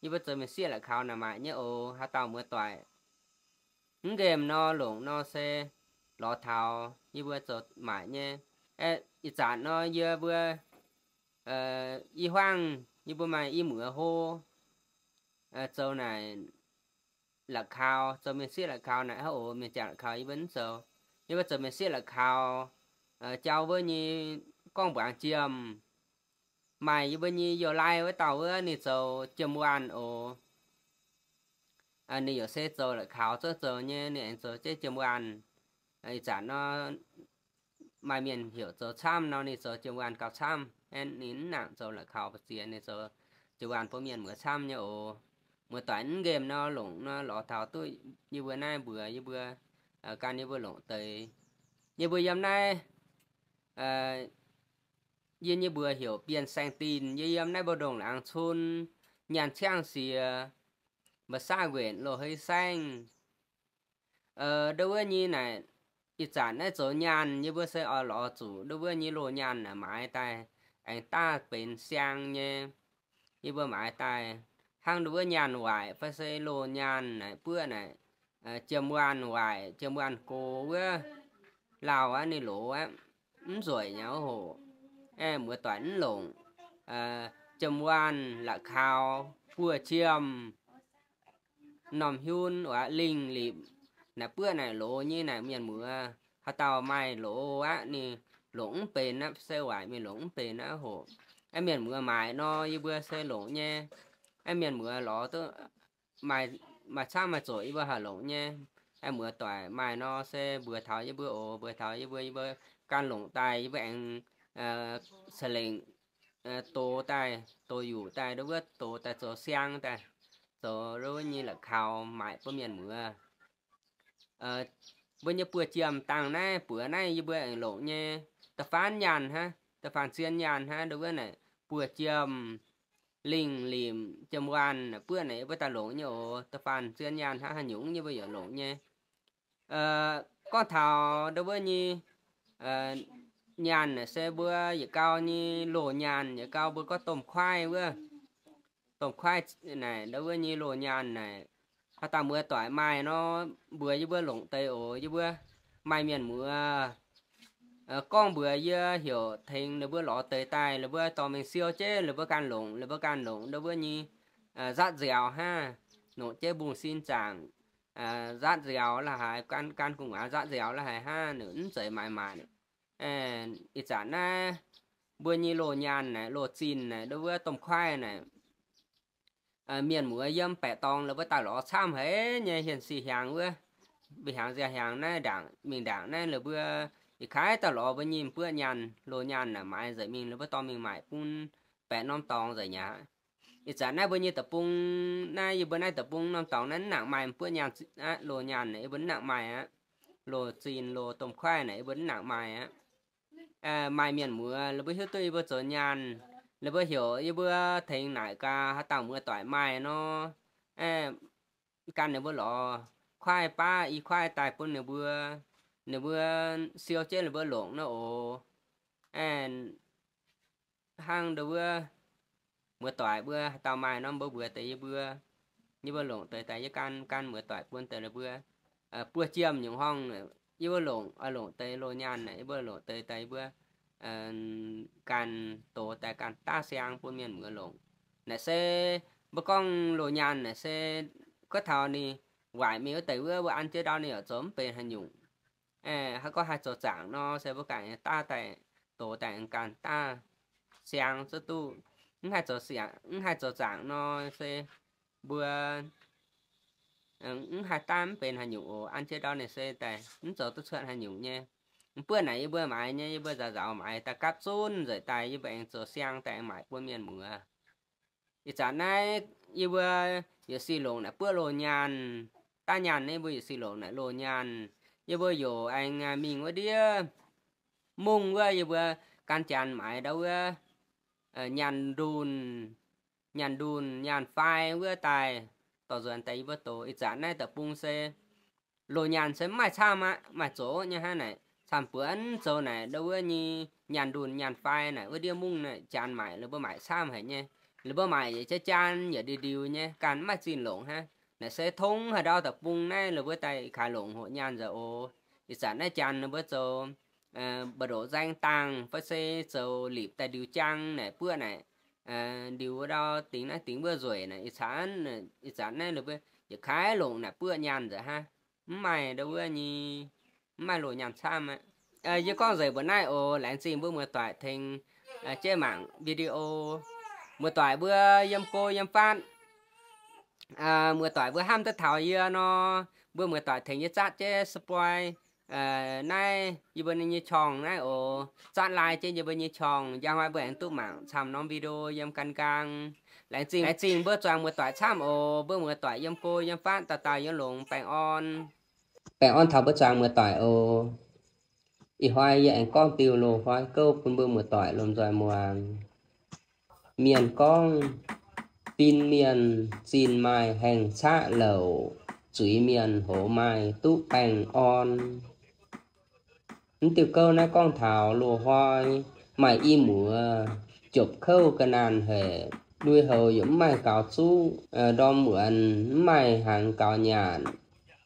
Yie mbuo zoux mienh sieqv la'kau naaic maaic nyei oc. Haaix dauh muoz-doic mv nqemh nor, longc nor se lorz taux yie mbuo zoux maaic nyei. Ih zanc nor yie mbuo, i hmuangv yie mbuo maaih i muoz hlo, zoux naaic la'kau, zoux mienh sieqv la'kau naaic hnangv oc. Mienh jangc la'kau yie mbuo mv zoux. Yie mbuo zoux mienh sieqv la'kau, jauv wuov nyei gorngv mbuangz jiem. Maaih yie mbuo nyei youh laai wuov dauh wuov, ninh zoux jiem waanh oc. Ninh yaac se zoux la'kau zungv zoux nyei, ninh aengx zoux jienv jiem waanh. Ih zanc nor maaih mienh heuc zoux camv nor, ninh zoux jiem waanh gauh camv. Ninh mv nangc zoux la'kau ba'ziex, ninh zoux jiem waanh bun mienh muoz camv nyei oc. Muoz-doic mv nqemh nor, longc nor lorz taux duqv yie mbuo naaiv mbuox yie mbuo, gan yie mbuo longc deix. Yie mbuo yiem naaiv, yie nyei mbuox heuc Bienh Saeng Dinh, yie yiem naaiv Mbou Ndongh Laangz Cun. nyaanh ciangv siex, mba'saav nquenc loz-hei saengv. Nduov wuov nyei naaic, ih zanc naaiv zoux nyaanh yie mbuo se oix lorz zuqc nduov wuov nyei loz nyaanh naaic maaiz daaih aengx daav benx siang nyei. Yie mbuo maaiz daaih hnangv nduov wuov nyaanh waaic fai se loz nyaanh naaic buoqv naaic, jiem-waanh waaic, jiem-waanh gox wuov, lauh aqv, ninh loz aqv, mv nzueic nyei hoc. Aeqv, muoz-doic mv longc, jiem-waanh, la'kaux, buoz-jiem, norm hiun, lingh lipc, naaic buoqv naaic loz nyei naaic mienh muoz, haaix dauh maaih loz aqv, ninh longc mv benx aqv, se waaic mingh longc mv benx aqv hoc. Aeqv, mienh muoz maaic nor yie mbuo se longc nyei. Aeqv, mienh muoz lorz duqv maaih camv maaih zoqc yie mbuo haih longc nyei. Aeqv, muoz-doic maaih nor se mbuox taux yie mbuo oc, mbuox taux yie mbuo, yie mbuo gan longc daaih yie mbuo aengx se lengc dox daaih, dox yuqc daaih, nduov wuov dox daaih zoux siang daaih, zoux nduov wuov nyei la'kaux maaic bun mienh muoz. Mbuo nyei buoz-jiem dangh naaiv, buoz naaiv yie mbuo aengx longc nyei. Da'faanh nyaanh hnangv, da'faanh zien nyaanh hnangv, nduov wuov naaic buoz-jiem, lingh limc, jiem-waanh, buoqv naaic yie mbuo daaih longc nyei oc. Da'faanh zien nyaanh hnangv, haaix nyungc yie mbuo yaac longc nyei. Gorngv taux nduov wuov nyei nyaanh naaic se mbuo yietc gau nyei loz nyaanh, yietc gau mbuo gorngv domh kuaaiv wuov. Domh kuaaiv naaic nduov wuov nyei loz nyaanh naaic, haaix dauh muoz-doic maaih nor, mbuox yie mbuo longc deix oc. Yie mbuo maaih mienh muoz gorngv mbuox yie heuc tengx ninh mbuo lorz deix daaih, ninh mbuo dorh mingh siou jienv, ninh mbuo ganh longc, ninh mbuo ganh longc nduov wuov nyei zatv nziaaux hnangv, longc jienv mbungh sin zaangc, zatv nziaaux la'haaix, gan, gan gu'nguaaz zatv nziaaux la'haaix hnangv, ninh mv zeiz maaiz maanc. Ih zanc naaiv mbuo nyei loz nyaanh naaic, loz zinh naaic, nduov wuov domh kuaaiv naaic, mienh muoz yiem baeqc dorngx la'buo daaih lorz camv haic nyei, hienx sic hiaangx wuov, mbuo hiaangx nziaaux hiaangx naaiv ndaangc mingh ndaangc naaiv la'buo, yietc kaaix daaih lorz mbuo nyei buoqv nyaanh, loz nyaanh naaic maaiz nzengc mingh la'buo dorh mingh maaic bun baeqc norm dorngx nzengc mi'aqv. Ih zanc naaiv mbuo nyei deic-bung naaiv, yie mbuo naaiv deic-bung norm dorngx naaiv mv nangc maaih buoqv nyaanh, loz nyaanh naaic yie mbuo mv nangc maaih aqv. Loz zinh, loz domh kuaaiv naaic yie mbuo mv nangc maaih aqv. Maaih mienh muoz la'buo hiuv duqv yie mbuo zoux nyaanh, la'buo heuc yie mbuo tengx naaic gaax, haaix dauh muoz-doic maaih nor, gan ninh mbuo lorz kuaaiv baav i kuaaiv daaih bun ninh mbuo, ninh mbuo siou jienv ninh mbuo longc nor oc. Hnangv nduov wuov muoz-doic mbuo haaix dauh maaih nor mbuo mbuox deix yie mbuo, yie mbuo longc deix daaih yie gan, gan muoz-doic bun deix ninh mbuo. Buoz-jiem nyungc horngh yie mbuo longc, longc deix loz nyaanh naaic yie mbuo longc deix daaih yie mbuo gan dox daaih gan daav siang bun mienh muoz longc. Naaic se mbuo gorngv loz nyaanh naaic se gorngv taux ninh waaic mingh wuov deix wuov, mbuo an jienv ndau ninh yaac zoux mv benx haaix nyungc. Haaix gorngv haih zoux zaangc nor se mbuo ganh daav daaih dox daaih ganh daav siang zuov duqv. Mv haih zoux, mv haih zoux zaangc nor se mbuo mv haih daav mv benx haaix nyungc oc. An jienv ndau ninh se daaih mv zoux duqv cuotv haaix nyungc nyei. Mv buoqv naaic yie mbuo maaiz nyei, yie mbuo nzaaux nzaaux maaiz daaih gapv zunv nzengc daaih yie mbuo aengx zoux siang daaih aengx maaic bun mienh muoz. Ih zanc naaiv yie mbuo yietc sic longc naaic buoqv loz nyaanh, daav nyaanh naaiv yie mbuo yietc sic longc naaic loz nyaanh. Yie mbuo yaac aengx mingh wuov ndiev mungv wuov yie mbuo gan janx maaiz ndau wuov nyaanh ndunh, nyaanh ndunh nyaanh fai wuov daaih dorh nzuonx daaih yie mbuo dox. Ih zanc naaiv deic-bung se loz nyaanh se mv maaih camv aqv, maaih zoqc nyei hnangv naaic. Camv-buonc zoux naaic ndau wuov nyei nyaanh ndunh nyaanh fai naaic wuov ndiev mungv naaic janx maaic, ninh mbuo maaic camv haic nyei. Ninh mbuo maaic yietc jaav jaan yietc ndiuh ndiuh nyei, ganh mv maaih zinh longc hnangv. Naaic se tong haaix ndau deic-bung naaiv ninh mbuo daaih kaaix longc hoqc nyaanh nzengc oc. Ih zanc naaiv janx ninh mbuo zoux mbu'ndoqc nzaeng dangh fai se zoux lipc daaih ndiux jaang naaic buoqv naaic, ndiux ndau dingx naaiv dingx wuov nzueic naaic. Ih zanc, ih zanc naaiv ninh mbuo yietc kaaix longc naaic buoqv nyaanh nzengc hnangv. Mv maaih ndau wuov nyei, mv maaih loz nyaanh camv aqv. Yie gorngv nzengc mbuo naaiv oc. Laengz zingh mbuo muoz-doic tengx jienv mangc video. Muoz-doic mbuo yiem go yiem fatv, muoz-doic mbuo hnamv duqv taux yie nor, mbuo muoz-doic tengx yie zatv jienv subscribe naaiv yie mbuo nyei ช่อง naaiv oc. Zatv like jienv yie mbuo nyei ช่อง, njang hnoi mbuo aengx duqv mangc camv norm video yiem gan nqaang. Laengz zingh, laengz zingh mbuo zuangx muoz-doic camv oc. Mbuo muoz-doic yiem go yiem fatv dauh dauh yiem longx baengh orn. Baengh orn taux mbuo zuangx muoz-doic oc. Ih hnoi yie aengx gorngv diuh loz-hnoi gouv bun mbuo muoz-doic lomh nzoih muangx. Mienh gorngv, Fin mienh zinh maaih haengh caqv louc, zuiz mienh hoz maaih duqv baengh orn. Mv diuh gouv naaiv gorngv taux loz-hnoi maaih i muoz jopc kouv ga'naanh haic, lui-houx yaac mv maaih gaux zuqv, ndorm muonz mv maaih hnaangx gaux nyaanh.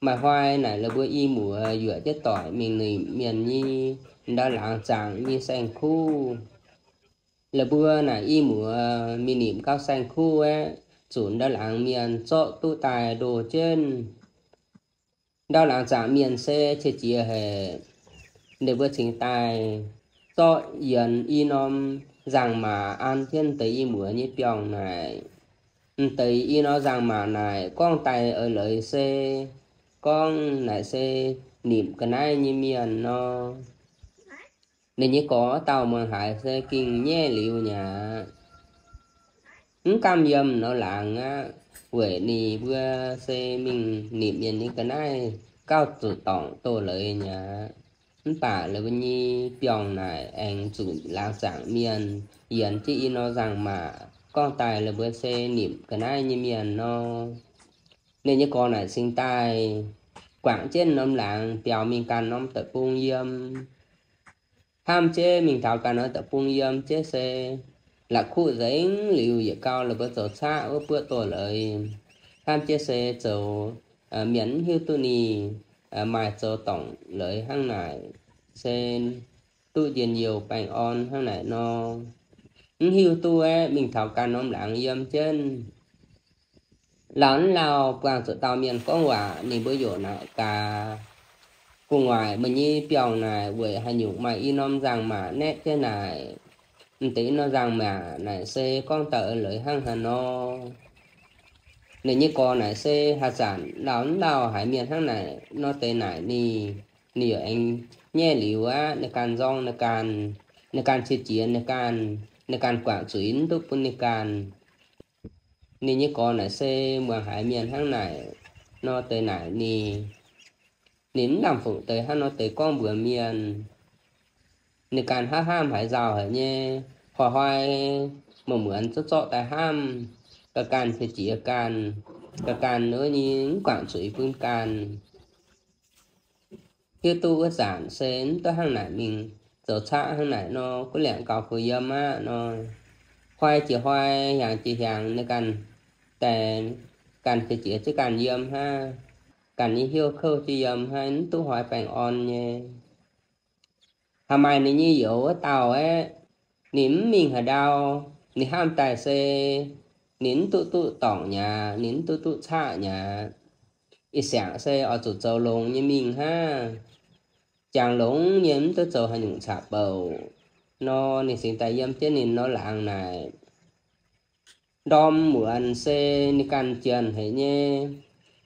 Maaih hnoi naaic la'buo i muoz yuoqc jienv doic mingh nimc mienh nyei ndau laangz zaangc nyei saeng-kuv. La'buo naaic i muoz mingh nimc gauh saeng-kuv aeqv, zuqc ndau laangz mienh zorqv duqv daaih ndoh jienv. Ndau laangz zaangc mienh se qiex jiez haic. Ninh mbuo cingx daaih zorqv yienx i norm nzangc-maac an jienv deix i muoz nyei biorngh naaic. M'deix i norm nzangc-maac naaic gorngv daaih eix leiz se gorngv naaic se nimc ga'naaiv nyei mienh nor. Ninh nyei gorx dauh muangx haiz se gengh nyaiv liuz nyei aqv. Mv gamh yiem nor laangz aqv, weic ninh mbuo se mingh nimc mienh nyei ga'naaiv gauh zuqc dorngc doz-leiz nyei aqv. Mv baac la'buo nyei biorngh naaic aengx zuqc laangz zaangc mienh yienx jienv i norm nzangc-maac gorngv daaih la'buo se nimc ga'naaiv nyei mienh nor. Ninh nyei gorx naaic cingx daaih guangc jienv norm laangz biaux mingh ganh norm deic-bung yiem. Hnamv jienv mingh taux ganh norm deic-bung yiem jienv se la'kuqv nzengc liuz yietc gau la'buo zoux caqv wuov buoqv doz-leiz. Hnamv jienv se zoux mienh mv hiuv duqv ninh maaih zoux dorngc leiz hnangv naaic, se duqv njien-youh baengh orn hnangv naaic nor. Mv hiuv duqv aeqv, mingh taux ganh norm laangz yiem jienv. Lauh mv lauh buangh zuqc dauh mienh gorngv waac, ninh mbuo yaac naaic gaax, gu'nguaaic meih nyei biorngh naaic weic haaix nyungc maaih i norm nzangc-maac naetv jienv naaic? M'deix i norm nzangc-maac naaic se gorngv daaih eix leiz hnangv haaix nor? Ninh nyei gorx naaic se haaix zanc lauh mv lauh haiz mienh hnangv naaic nor deix naaic ninh, ninh yaac aengx nyaiv liuz aqv. Ninh ganh nzorng ninh ganh, ninh ganh qiex jiez ninh ganh, ninh ganh guangc zuiz mv duqv bun ninh ganh. Ninh nyei gorx naaic se muangx haiz mienh hnangv naaic nor deix naaic ninh, ninh mv lamh fungc deix hnangv nor deix gorngv mbuox mienh. Ninh ganh hnamv hnamv haiz nzauh haic nyei, hnoi-hnoi muonz-muonz zorqv zorqv daaih hnamv, ga'ganh qiex jiez ganh, ga'ganh wuov nyei mv guangc zuiz bun ganh. Hiuv duqv wuov zanc se mv duqv hnangv naaic mingh zoux caqv hnangv naaic nor, guv liangc gaux fuix yiem aqv nor. Hnoi jiex hnoi, hnyangx jiex hnyangx, ninh ganh daaih ganh qiex jiez jienv ganh yiem hnangv, ganh nyei hnyouv kouv jienv yiem hnangv, mv duqv hnoi baengh orn nyei. Haaix maaih ninh nyei youz wuov dauh aeqv, ninh mv mingh haaix ndau, ninh hnamv daaih se ninh mv duqv duqv dorngc nyei aqv, ninh mv duqv duqv caqv nyei aqv. Ih siangx se oix zuqc zoux longx nyei mingh hnangv. Jangx longx nyei mv duqv zoux haaix nyungc caqv-bouc nor, ninh cingx daaih yiem jienv ninh norm laangz naaic. Ndorm muonz se ninh ganh janx haic nyei,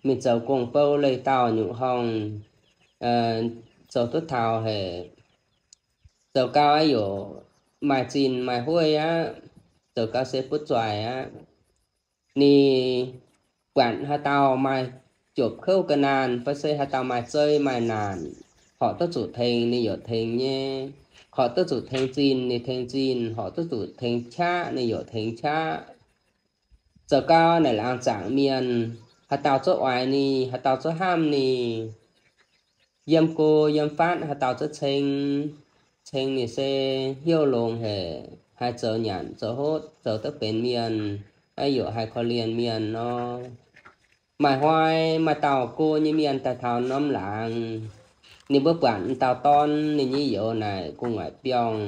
mingh zoux gong-bou leih dauh nyungc horngh, zoux duqv taux haic. Zoux gau aqv yaac maaih zinh maaih hueiv aqv. Zoux gau se butv zuaih aqv. Ninh buatc haaix dauh maaih jopc kouv ga'naanh, fai se haaix dauh maaih zei maaih naanc, horpc duqv zuqc tengx ninh yaac tengx nyei. Horpc duqv zuqc tengx zinh ninh tengx zinh, horpc duqv zuqc tengx qaqv ninh yaac tengx qaqv. Zoux gau naaic laangz zaangc mienh, haaix dauh zuqc oix ninh, haaix dauh zuqc hnamv ninh, yiem go yiem fatv haaix dauh zuqc ceng, ceng ninh se hnyouv longx haic, haih zoux nyanc zoux hotv, zoux duqv benx mienh, yaac haih korv-lienh mienh nor. Maaih hnoi maaih dauh go nyei mienh daaih taux norm laangz. Ninh mbuo buatc m'dauh dorn ninh nyei youz naaic gu'nguaaic biorngh,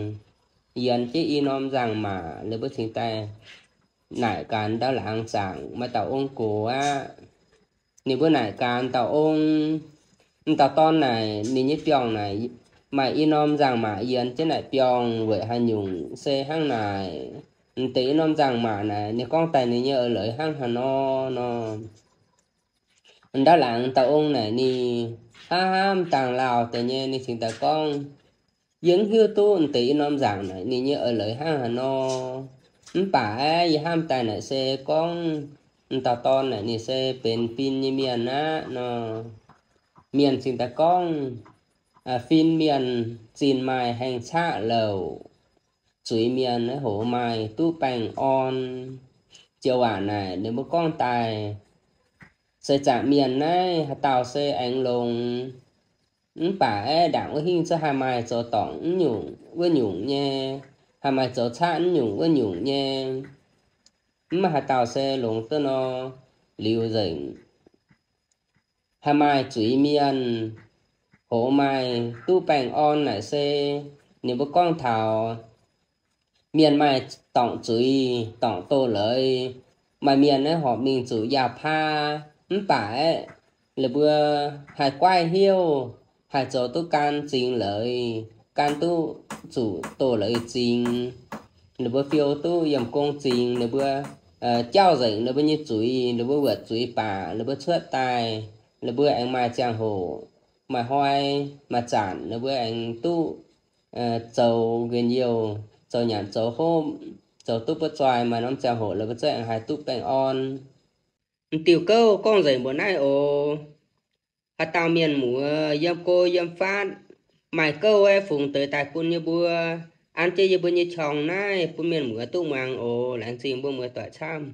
yienx jienv i norm nzangc-maac, ninh mbuo cingx daaih naaic gaax m'dauh laangz zaangc maaih dauh ong gox aqv. Ninh mbuo naaic gaax m'dauh ong, m'dauh dorn naaic ninh nyei biorngh naaic maaih i norm nzangc-maac yienx jienv naaic biorngh weic haaix nyungc se hnangv naaic. M'deix i norm nzangc-maac naaic ninh gorngv daaih ninh nyei eix leiz hnangv haaix nor nor. M'dauh laangz dauh ong naaic ninh hnamv hnamv dangh lauh deix nyei, ninh cingx daaih gorngv, yie mv hiuv duqv m'deix i norm nzangc naaic ninh nyei eix leiz hnangv haaix nor. Mv baac aeqv, yie hnamv daaih naaic se gorngv m'dauh dorn naaic ninh se benx fin nyei mienh aqv nor. Mienh cingx daaih gorngv, fin mienh zinh maaih haengh caqv louc, zuiz mienh hoz maaih duqv baengh orn. joux waac naaic ninh mbuo gorngv daaih, seix zaangc mienh naaiv haaix dauh se aengx longx, mv baac aeqv, ndaangc wuov hingv cuotv haih maaih zoux dorngc wuov nyungc nyei, haih maaih zoux caqv wuov nyungc wuov nyungc nyei. Mv maaih haaix dauh se longx duqv nor. Liuz nzengc haih maaih zuiz mienh, hoz maaih duqv baengh orn naaic se ninh mbuo gorngv taux mienh maaih dorngc zuiz, dorngc doz leiz. Maaih mienh naaiv horpc mingh zuqc yaac paav, mv baac aeqv, ninh mbuo haih guaiv hnyouv, haih zoux duqv gan zingx leiz, gan duqv zuqc doz leiz zingx. Ninh mbuo fiou duqv yiem gong zingx, ninh mbuo jauv nzengc ninh mbuo nyei zuiz, ninh mbuo wuotc zuiz baac ninh mbuo cuotv daaih, ninh mbuo aengx maaih ziangh hoc, maaih hnoi, maaih zanc ninh mbuo aengx duqv zoux njien-youh, zoux nyanc zoux hopv, zoux duqv buov zoih, maaih norm ziangh hoc ninh mbuo zungv aengx haih duqv baengh orn. M'diuh gouv gorngv nzengc mbuox naaiv oc. Haaix dauh mienh muoz yiem go yiem fatv, maaih gouv aeqv, fungx deix daaih bun yie mbuo, an jienv yie mbuo nyei qorng naaiv bun mienh muoz duqv muangx oc. Laengz zingh mbuo muoz-doic camv.